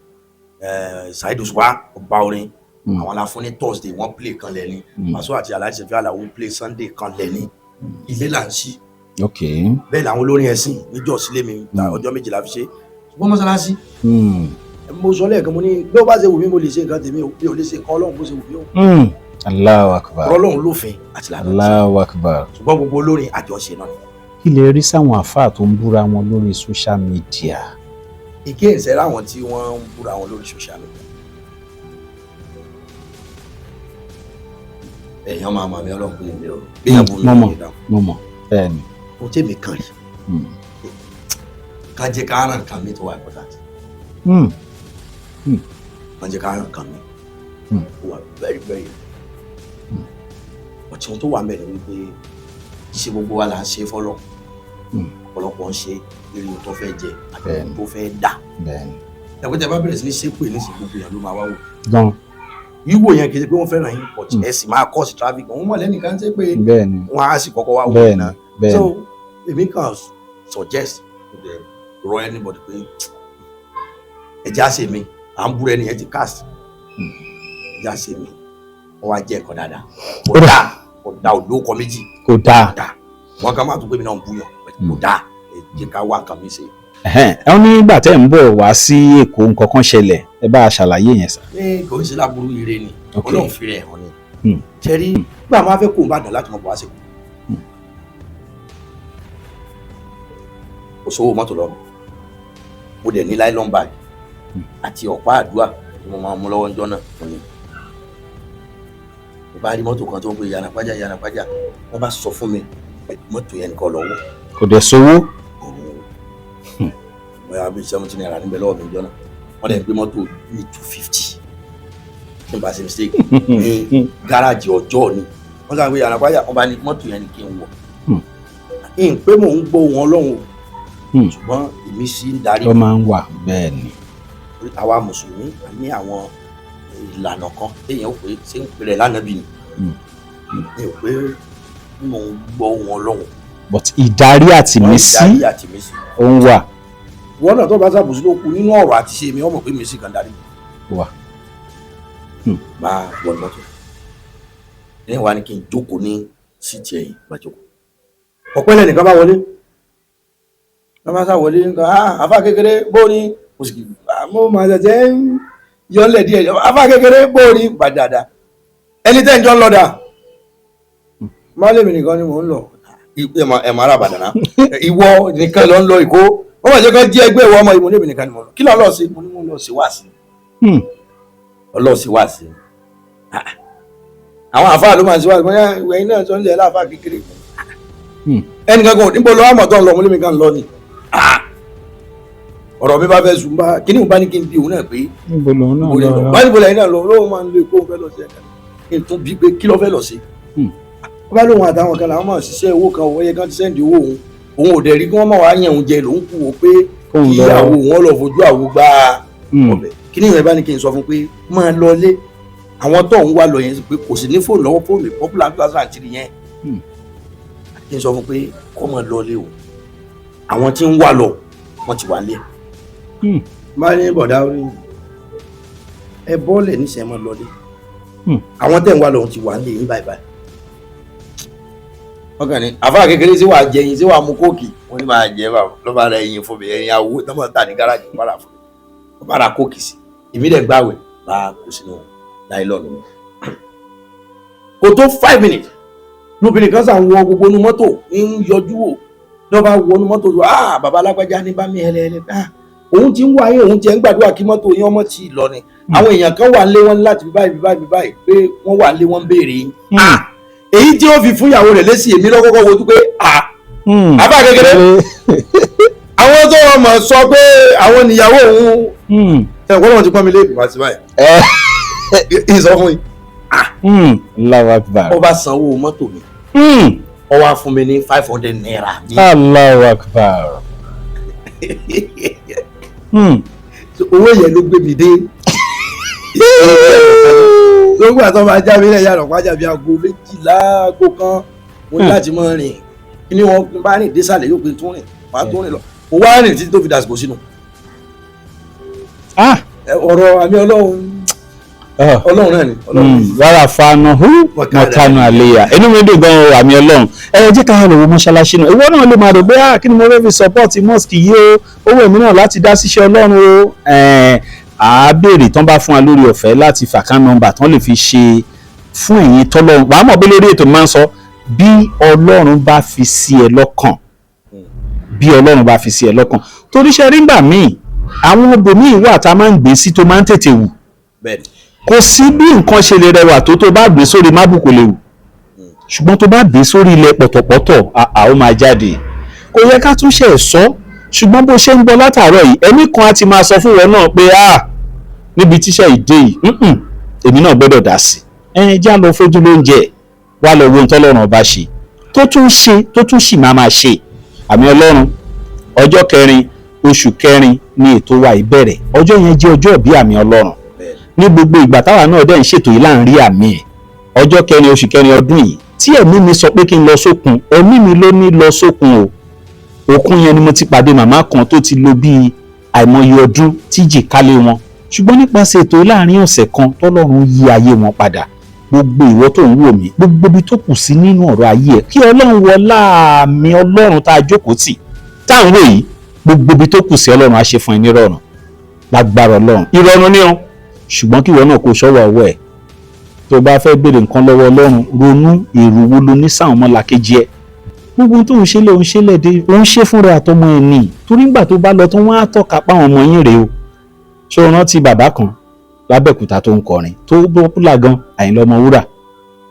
Saheed Òṣùpá ọba orin, àwọn la fún ní Thursday, wọ́n play kan lẹ́ni. Pàṣọ àti Alhaji Sefiu Alao play Sunday kan lẹ́ni. Ilé là ń ṣí. Bẹ́ẹ̀ làwọn olórin ẹ̀sìn níjọ́ sílé mi, ọjọ́ 2 la fi ṣe, ṣùgbọ́n mọ́sálásí, mo sọ lẹ́ẹ̀kan, mo ní bí ó bá ṣe wù mí mo lè ṣe nǹkan tèmi o, mi ò lè ṣe nǹkan Ọlọ́run bó ṣe wù mí o. Allahu Akbar. Ọlọ́run lófin àti lànà, Allahu Akbar. ṣùgbọ́n gbogbo olórin àjọṣe náà ni. Kí lè rí sáwọn àáfàá tó ń búra wọn lórí social media? Ìké ìṣẹ́ láwọn tí wọ́n ń búra wọn lórí social media. Èèyàn máa mọ̀ mí, Ọlọ́run pé mi ò bí ìyàwó mi Mo ò mọ̀. lè dáhùn. Mo mọ̀, bẹ́ẹ̀ ni. Ohun tèmi kàn rí, ká jẹ́ ká ràn kàn mí tó wà important. Ká jẹ́ ká ràn kàn mí ó wà very very. Ọtí ohun tó wà mẹ́rin wípé ṣe gbogbo wa là ń ṣe fọlọ́. Ọ̀pọ̀lọpọ̀ ń ṣe eré ohun tó fẹ́ jẹ àti ohun tó fẹ́ dà. Ẹ̀pẹ́ tẹ bá bẹ̀rẹ̀ sí ní ṣépè nísìnyí, gbogbo èèyàn ló máa wá wò. Gan. Wíwò yẹn kì í ṣe pé wọ́n fẹ́ràn yín, but ẹ sì máa cause traffic. Òun mọ̀ lẹ́nìkan ṣe pé wọ́n á sì kọ́kọ́ wá wò náà. So èmi kàn suggest to the rọ anybody pé ẹ já ṣe mi, à ń búrẹ́ nìyẹn ti cast, ẹ já ṣe mi, wọ́n wá jẹ́ ẹ̀kọ́ dáadáa. Kò Ó dà. dáa, kò dáa, ò lóko méjì. Kò dáa. Dáa, wọn kàn máa tún pé mi náà ń búyàn, but kò dáa, ẹ jẹ́ ká wá nǹkan mi ṣe. Ẹ̀hẹ́n, ẹ ní nígbà tẹ́ ń bọ̀ wá sí Èkó, nǹkan kan ṣẹlẹ̀, ẹ bá a ṣàlàyé yẹn sà. Ní kò ń ṣe láburú, ire ni. Ọlọ́run fi rẹ̀ hàn ni. Ṣẹ́rí gbà máa fẹ́ kó ń bàdàn láti mọ̀ bọ̀ wá sí kù, kò sówó mọ́tò lọ́wọ́, mo dẹ̀ ní nylon bag àti ọ̀pá àdúrà tí mo máa mú lọ́wọ́ ńjọ́ náà. Mo ní mo bá rí mọ́tò kan tó ń pè Yànà Pàjá, Yànà Pàjá, wọ́n bá sọ fún mi pé mọ́tò yẹn nìkan lọ́wọ́. Kò dẹ̀ sówó. Bóyá bíi ₦70 níbẹ̀ lọ́wọ́ mi ńjọ́ náà. Wọ́n dẹ̀ gbé mọ́tò ní 250, tí n bá ṣe mistake, ní gáràjì ọjọ́ ni wọ́n sọ pé Yànà Pàjá. Wọ́n bá ní mọ́tò yẹn ni kí n wọ̀. N pé mò ń gbọ́ wọn Ọlọ́run o, ṣùgbọ́n ìmísí ń darí. Ó máa ń wà, bẹ́ẹ̀ ni. Àwa mùsùlùmí, a ní àwọn ìlànà kan téèyàn ó pé ṣé ń pè rẹ̀ lánàbì ni. Mi ò pé mò ń gbọ́ wọn Ọlọ́run. But ìdarí àti mísí ìdarí àti mísí ó ń wà. Wọn náà tó bá ṣàbùsí ló kù nínú ọ̀rọ̀ àti ṣe mi, ọmọ pé mísí kan darí. Wà. Bá wọnú mọ́tò lẹ́yìn wa ni kí n jókòó ní seat ẹ̀yìn, bá jókòó, ọ̀pẹ́lẹ̀ nìkan bá wọlé, wọ́n bá sá wọlé nǹkan, ah, àfa kékeré, bó ni mo sì, ah, mo máa ṣẹ̀ṣẹ̀ ń yọlẹ̀ díẹ̀, àfa kékeré, bó ni bá dáadáa, ẹni tẹ́ ń jọ ń lọ dà má lèmi nìkan ni mò ń lọ. Ẹ̀ máa rà bàdànà, ìwọ nìkan lọ ń lọ ìkó, wọ́n bá jẹ́ kán jí ẹgbẹ́ ìwọ ọmọ ìmọ̀, lèmi nìkan ni mò ń lọ. Kí ló lọ sí? Mo ní mo lọ sí wáàsí. Ọlọ́ọ̀ sí wáàsí. Ah, àwọn àfáà ló máa ń sí wáàsí. Mo ní ẹ̀yin náà sọ ń lẹ̀ láàfáà kékeré. Ẹnìkan kan níbo lọ àmọ̀ tó ń lọ? Mo lémi kan lọ ni. Ah! Ọ̀rọ̀ mi bá fẹ́ sùn bá kíní bá ní kí n bí òun náà pé Níbo lòun náà níbo lẹ lọ? Bá níbo lẹ́yìn náà lọ, lóun máa ń lo èkó, fẹ́ lọ sí ẹ̀ka, kí n tún bí pé kí ló fẹ́ lọ sí. Ó bá lóun àtàwọn kan làwọn máa ṣiṣẹ́ owó kan, òun yẹ kán ti send owó òun, òun ò dẹ̀ rí kí wọ́n máa wá yẹn òun jẹ, lòun kú wò pé Kóun kí lọ. àwo òun lọ fojú àwo gbá ọbẹ̀. Kíní ìyẹn bá ní kí n sọ fún pé máa lọ lé àwọn tó ń wá lọ yẹn, pé kò sí ní fóònù lọ́wọ́, fóònù popular 2003 yẹn. Kí n sọ fún pé kó máa lọ lé o, àwọn tí ń wà lọ wọ́n ti wà lé. Bá ní bọ̀dá orí ẹ bọ́ọ̀lẹ̀ níṣẹ́, máa lọ lé. Àwọn tẹ̀ ń wá lọ ti wà lé yín báyìí báyìí. Wọ́n kàn ní àfáà kékeré sí wàá jẹyin, sí wàá mu Coke, wọ́n ní máa jẹ bá ló bá ra ẹyin fún mi, ẹyin awo tó máa tà ní gáràjì, wọ́n bá rà fún mi, wọ́n bá ra Coke sí, èmi dẹ̀ gbàwẹ̀, bá kó sínú nylon mi. Kò tó 5 minutes, lóbìnrin kan sàn wọ gbogbo inú mọ́tò ń yọjú wò. Lọ́ bá wọnú mọ́tò lọ, ah, bàbá alágbájá ní bá mi ẹlẹ́ẹ̀lẹ́, ah, òun ti ń wá yín, òun ti ń gbàdúrà kí mọ́tò yín ọmọ ti lọ ni. Àwọn èèyàn kan wà lé wọn láti báyìí báyìí báyìí pé wọ́n wà lé wọn béèrè yín. Ah, èyí tí ó fi fún ìyàwó rẹ̀ lésì, èmi lọ́kọ́kọ́ wojú pé ah, àbá kékeré, àwọn tó wọn mọ̀ sọ pé àwọn níyàwó òun ẹ̀ wọ́n lọ́wọ́ ti pọ́n mi lé ìwà sí báyìí ìsọ fún yín. Allahu Akbar. Ó bá sanwó mọ́tò mi, ó wá fún mi ní ₦500 mi. Allahu Akbar. Owó yẹn ló gbé mi dé. Lóògùn àtọ́ máa já mi lẹ́yìn àrọ̀pá jábí aago 12, aago 1, mo ní láti máa rìn. Kí ni wọ́n bá rìn désàlẹ̀ yóò pé tún rìn, wàá tún rìn lọ. Mo wá rìn títí tó fi dàsìkò sínú. Ọ̀rọ̀ àmì Ọlọ́run, Ọlọ́run náà ni. Rárá fanu hu mọ̀tánù àléyà, inú mi dùn gan-an àmì Ọlọ́run. Ẹ jẹ́ ká lọ wo mọ́ṣáláṣí náà. Ìwọ náà lè máa rò pé kí ni mo fẹ́ fi support mosque yìí o, owó èmi náà láti dá síṣẹ́ Ọlọ́run o. À á béèrè tán bá fún wa lórí ọ̀fẹ́ láti fàkán nọ́mbà tán lè fi ṣe fún ẹ̀yin tọ́lọ́run. Wàá mọ̀ bí lórí ètò máa ń sọ, bí Ọlọ́run bá fi sí ẹ lọ́kàn, bí Ọlọ́run bá fi sí ẹ lọ́kàn, torí ṣe rí ngbà míì àwọn obòmíì wà tá a máa ń gbé sí tó máa ń tètè wù. Kò sí bí nǹkan ṣe lè rẹwà tó bá gbé sórí mábù kò lè wù, ṣùgbọ́n tó bá gbé sórí ilẹ̀ pọ̀tọ̀pọ̀tọ̀ àá ó máa jáde. Kò yẹ ká tún ṣe ẹ̀ sọ, ṣùgbọ́n bó ṣe ń gbọ́ látàárọ̀ yìí, ẹ̀mí kan á ti máa sọ fún wọn náà pé níbi tíṣẹ́ ìdè yìí èmi náà gbọ́dọ̀ dá sí ẹ. Já lọ fojú lóúnjẹ wá lọ wo ohun tọ́lọ́run ọba ṣe tó tún ṣe tó tún sì máa máa ṣe. Àmì Ọlọ́run, ọjọ́ 4 oṣù 4 ni ètò wa ìbẹ̀rẹ̀. Ọjọ́ yẹn jẹ́ ọjọ́ ìbí àmì Ọlọ́run. Ní gbogbo ìgbà táwa náà dẹ̀ ń ṣètò yìí là ń rí àmì ẹ̀. Ọjọ́ 4 oṣù 4 ọdún yìí tí ẹ̀mí mi sọ pé kí n lọ sókun, ẹ̀mí mi ló ní lọ sókun o. Òkun yẹn ni mo ti pàdé màmá kan tó ti lò bíi àìmọye ọdún tí jì kálé wọn, ṣùgbọ́n nípasẹ̀ ètò láàrin ọ̀sẹ̀ kan tọ́lọ́run yí ayé wọn padà. Gbogbo ìwọ tó ń wò mí, gbogbo ibi tó kù sí nínú ọ̀rọ̀ ayé ẹ̀, kí Ọlọ́run wọlá àmì Ọlọ́run tá a jókòó tì tá à ń wò yìí, gbogbo ibi tó kù sí Ọlọ́run á ṣe fún ẹ nírọ̀rùn lágbára Ọlọ́run. Ìrọ̀rùn ni o, ṣùgbọ́n kí ìwọ náà kó ṣọ́wọ́ ọwọ́ ẹ̀. Tó bá fẹ́ béèrè nǹkan lọ́wọ́ Ọlọ́run, ronú èrò wo lo ní sáwọn ọmọlàkejì ẹ̀. Gbogbo tó ń ṣe lé, òun ṣe lẹ́dẹ̀, òun ṣe fúnra àtọmọ ẹ̀ nì, torí ńgbà tó bá lọ tó wọ́n á tọ́ka páwọn ọmọ yín rèé o. Ṣé o rántí bàbá kan lábẹ́òkúta tó ń kọrin tó pọ́pùlà gan, Àyìnlá Ọmọwúrà?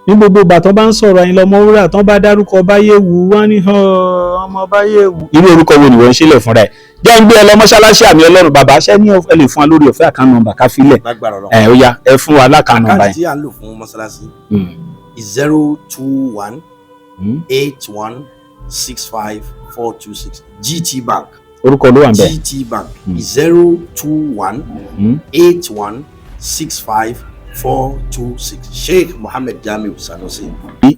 Ní gbogbo ìgbà tó bá ń sọ̀rọ̀ Àyìnlá Ọmọwúrà, tó bá dárúkọ Báyéwu, wọ́n ní ọmọ Báyéwu. Irú orúkọ wo ni wọ́n ń ṣílẹ̀ fúnra ẹ̀? Jẹ́ ń gbé ẹ lọ mọ́ṣáláṣí àmì Ọlọ́run. Bàbá ṣẹ́ ní ẹ lè fún wa lórí ọ̀fẹ́ àkáǹtì nọ́mbà ká filẹ̀. Ẹ ó yá, ẹ fún wa lákàǹtì nọ́mbà Àkáǹtì yẹn. tí à ń lò fún mọ́ṣáláṣí 021 81 65 426, GT Bank. Orúkọ ló wà ń bẹ̀. GT Bank, 021 81 65 426, Sheikh Mohammed Jamiu Sanusi.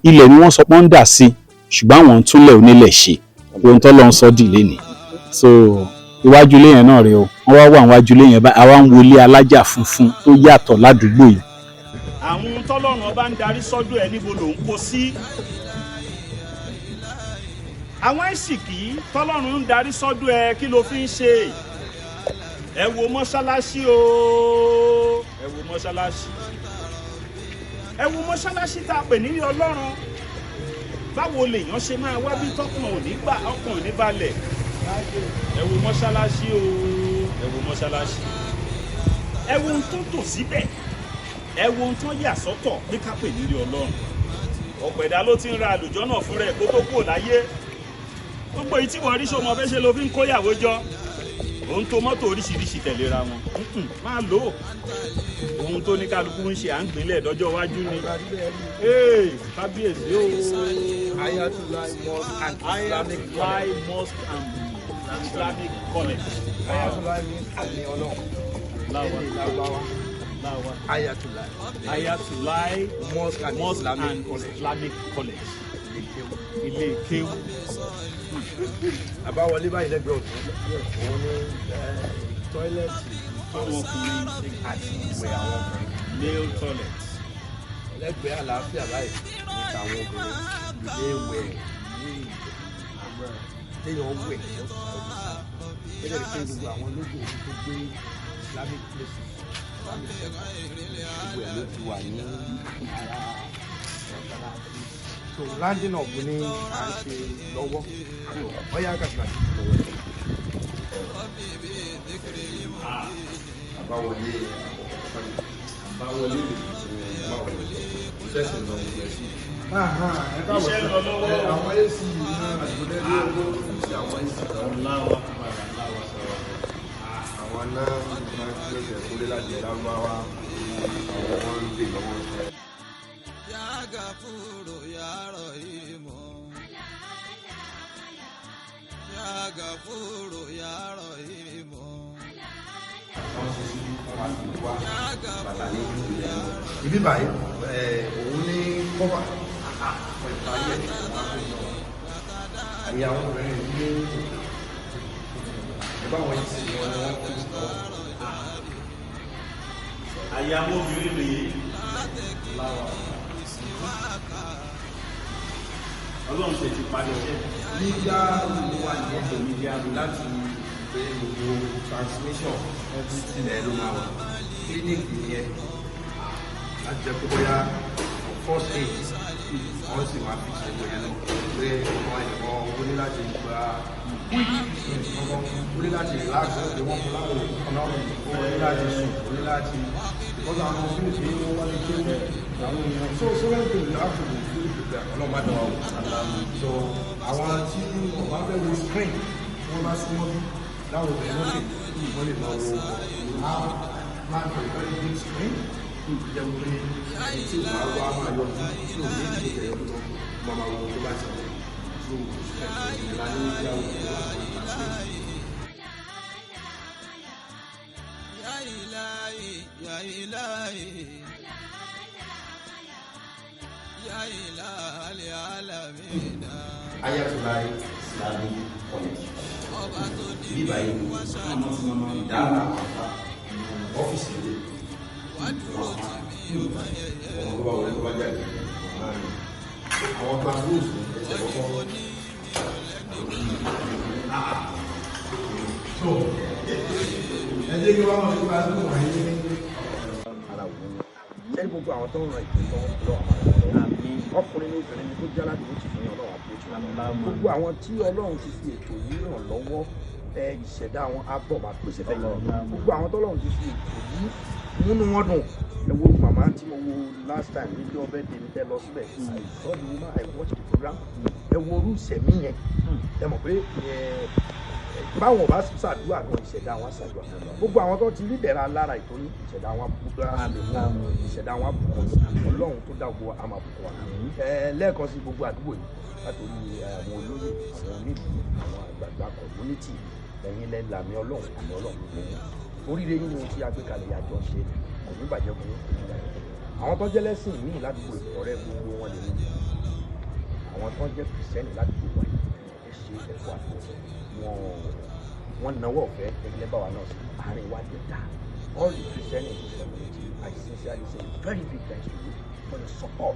Ilẹ̀ ni wọ́n sọ pé wọ́n ń dà sí, ṣùgbọ́n àwọn ń túnlẹ̀ onílẹ̀ ṣe ohun tó lọ ń sọ dìlé ni. So iwájú ilé yẹn náà rèé o, wọ́n wá wà níwájú ilé yẹn báyìí, àwa ń wọlé alájà funfun tó yàtọ̀ ládùúgbò yìí. Àwọn tọ́lọ́run ọba ń darí sọ́dọ̀ ẹ̀, níbo ló ń kó sí? Àwọn ẹ̀sìnkì tọ́lọ́run ń darí sọ́dọ̀ ẹ̀, kí ló fi ń ṣe? Ẹ wo mọ́ṣáláṣí o, ẹ wo mọ́ṣáláṣí, ẹ wo mọ́ṣáláṣí tá a pè nílé Ọlọ́run. Báwo lèèyàn ṣe máa wá bí tọkàn ò ní gbà, ọkàn ò ní balẹ̀? Ẹ wo mọ́ṣáláṣí o, ẹ wo mọ́ṣáláṣí, ẹ wo ohun tó tò síbẹ̀, ẹ wo ohun tó yà sọ́tọ̀ ní ká pè nílé Ọlọ́run. Ọ̀pọ̀ ẹ̀dá ló ti ń ra àlùjọ náà fúnra ẹ̀ kó tó kúrò láyé. Gbogbo èyí tí wọ́n rí sọmọ fẹ́ ṣe ló fi ń kóyàwó jọ, òun tó mọ́tò oríṣiríṣi tẹ̀léra wọn máa lò ó. Ohun tó ní kálukú ń ṣe à ń gbélé dọ́jọ́ iwájú ni. Kábíyèsí o. Ayatollah Mosque and Islamic Ayatollah Mosque and Islamic College. Ayatollah means àmì Ọlọ́run. Láwa. Láwa. Ayatollah. Ayatollah Mosque and Mosque Islamic and College. Islamic College. Ilé kéwú. Àbáwọlé báyìí lẹ́gbẹ̀ẹ́ ọ̀tún, òun ni tọ́ílẹ̀tì Fáwọn ọkùnrin àti ìwẹ̀ àwọn ọkùnrin. Male toilet. Lẹ́gbẹ̀ẹ́ àlàáfíà báyìí ní tàwọn obìnrin, ilé ìwẹ̀ téèyàn wẹ̀ gẹ́gẹ́ bí pé gbogbo àwọn lógo tó gbé Islamic places, Islamic center, gbogbo ẹ̀ ló ti wà ní ara mọ́sálásí. So rounding up ní à ń ṣe lọ́wọ́. Ọ̀yá kàkà. Àbáwọlé àbáwọlé ṣẹ̀ṣẹ̀ lọ sí. Iṣẹ́ lọ lọ́wọ́. Àwọn AC ní àgbọ̀dẹ́ ní owó sí àwọn AC kan. Àwọn náà máa ń gbẹ̀sẹ̀ kólé láti Lárúbáwá, àwọn wọn ń dè lọ́wọ́. Ya Gafuru ya Rahimu. Ya Gafuru ya Rahimu. Wọ́n ṣe sí wọ́n á fi wá bàtà ní ìlú ilẹ̀. Ibi báyìí, òun ní kọ́fà ìparí ẹ̀ wọ́n á fi lọ. Àyè àwọn obìnrin ní ẹ báwọn yìí sì wọn ni wọ́n fi lọ. Àyè àwọn obìnrin rèé. Ọlọ́run ṣe ti parí iṣẹ́. Media room wà ní ẹ̀jẹ̀ media room láti pé gbogbo transmission everything ẹ̀ ló máa wà. Clinic nìyẹn láti jẹ́ pé bóyá first aid wọ́n sì máa fi ṣe bóyá náà pé ọmọ ẹ̀kọ́ ó ní láti gba quick treatment kankan, ó ní láti relax, ó ní wọ́n fún láwọn ọ̀nà, ó ní láti sùn, ó ní láti because àwọn ọmọ fíìmù tí wọ́n wá ní kéwù àwọn èèyàn, so many things you have to be fully prepared. Ọlọ́run má dán wa wò. So àwọn tí wọ́n bá fẹ́ wo screen, wọ́n bá súnmọ́ bí láwọn obìnrin lókè, wọ́n lè máa wo plan for a very big screen, jẹ́ pé ẹni tí wàá wá máa yọjú tí ò ní ìdíje yọjú lọ máa máa wo tó bá ṣẹlẹ̀ through ìlànà ìyàwó láti transmit. Ya Ilahi ya Ilahi. Ya Ilahal Alamin. Ayatollah Islamic College. Ọba tó ní Bíbá yìí ìdáhùn àwọn àfa ọ́fíìsì ilé wá dúró tì mí ó má yẹ̀yẹ́. Ọmọ tó bá wọlé tó bá jáde àwọn classrooms ẹsẹ̀ kọ́kọ́. So ẹ jẹ́ kí wọ́n máa fi classroom wọ̀nyí ní ara òun sẹ́ni gbogbo àwọn tó ń ran ìpín lọ́wọ́ lọ́wọ́ àwọn ọlọ́wọ́ ọkùnrin ní obìnrin ní tó jẹ́ aládùúgbò ti fún yín, Ọlọ́run àbúrò tí wọ́n gbogbo àwọn tí Ọlọ́run ti fi ètò yìí ràn lọ́wọ́, ẹ ìṣẹ̀dá wọn á bọ̀ máa pèsè fẹ́ yìí. Gbogbo àwọn tọ́lọ́run ti fi ètò yìí múnú wọn dùn, ẹ wo màmá tí mo wo last time níjọ́ birthday mi tẹ́ lọ síbẹ̀. I saw the woman, I watched the program. Ẹ wo orú ìṣẹ̀mí yẹn, ẹ mọ̀ pé ẹ báwọn bá ṣàdúrà gan, ìṣẹ̀dá wọn ṣàdúrà. Gbogbo àwọn tó ti rí ìdẹ̀ra lára ètò yìí, ìṣẹ̀dá wọn ìṣẹ̀dá wọn bùkún. Ọlọ́run tó dá gbogbo àmà bùkún wa. Ẹ lẹ́ẹ̀kan sí, gbogbo àdúgbò yìí, látòrí àwọn olóyè, àwọn onílùú, àwọn àgbààgbà community, ẹ̀yin lẹ́ làmì Ọlọ́run, àmì Ọlọ́run gbogbo yín. Oríire yín ni ohun tí a gbé kalẹ̀ yàjọ ṣe kò ní bàjẹ́ fún yín, kò ní bàjẹ́ fún yín. Àwọn tó jẹ́ lẹ́sìn míì ládùúgbò, ọ̀rẹ́ gbogbo wọn lè ní àwọn tó jẹ́ Kìrìsìtẹ́nì ládùúgbò wa, ẹ ṣe ẹ̀kọ́ àtúnṣe wọn, wọn náwó ọ̀fẹ́ ẹgbẹ́ báwa náà sí àárín wa lè dá. All the Christian in this community, I sincerely say very big thanks to you for your support.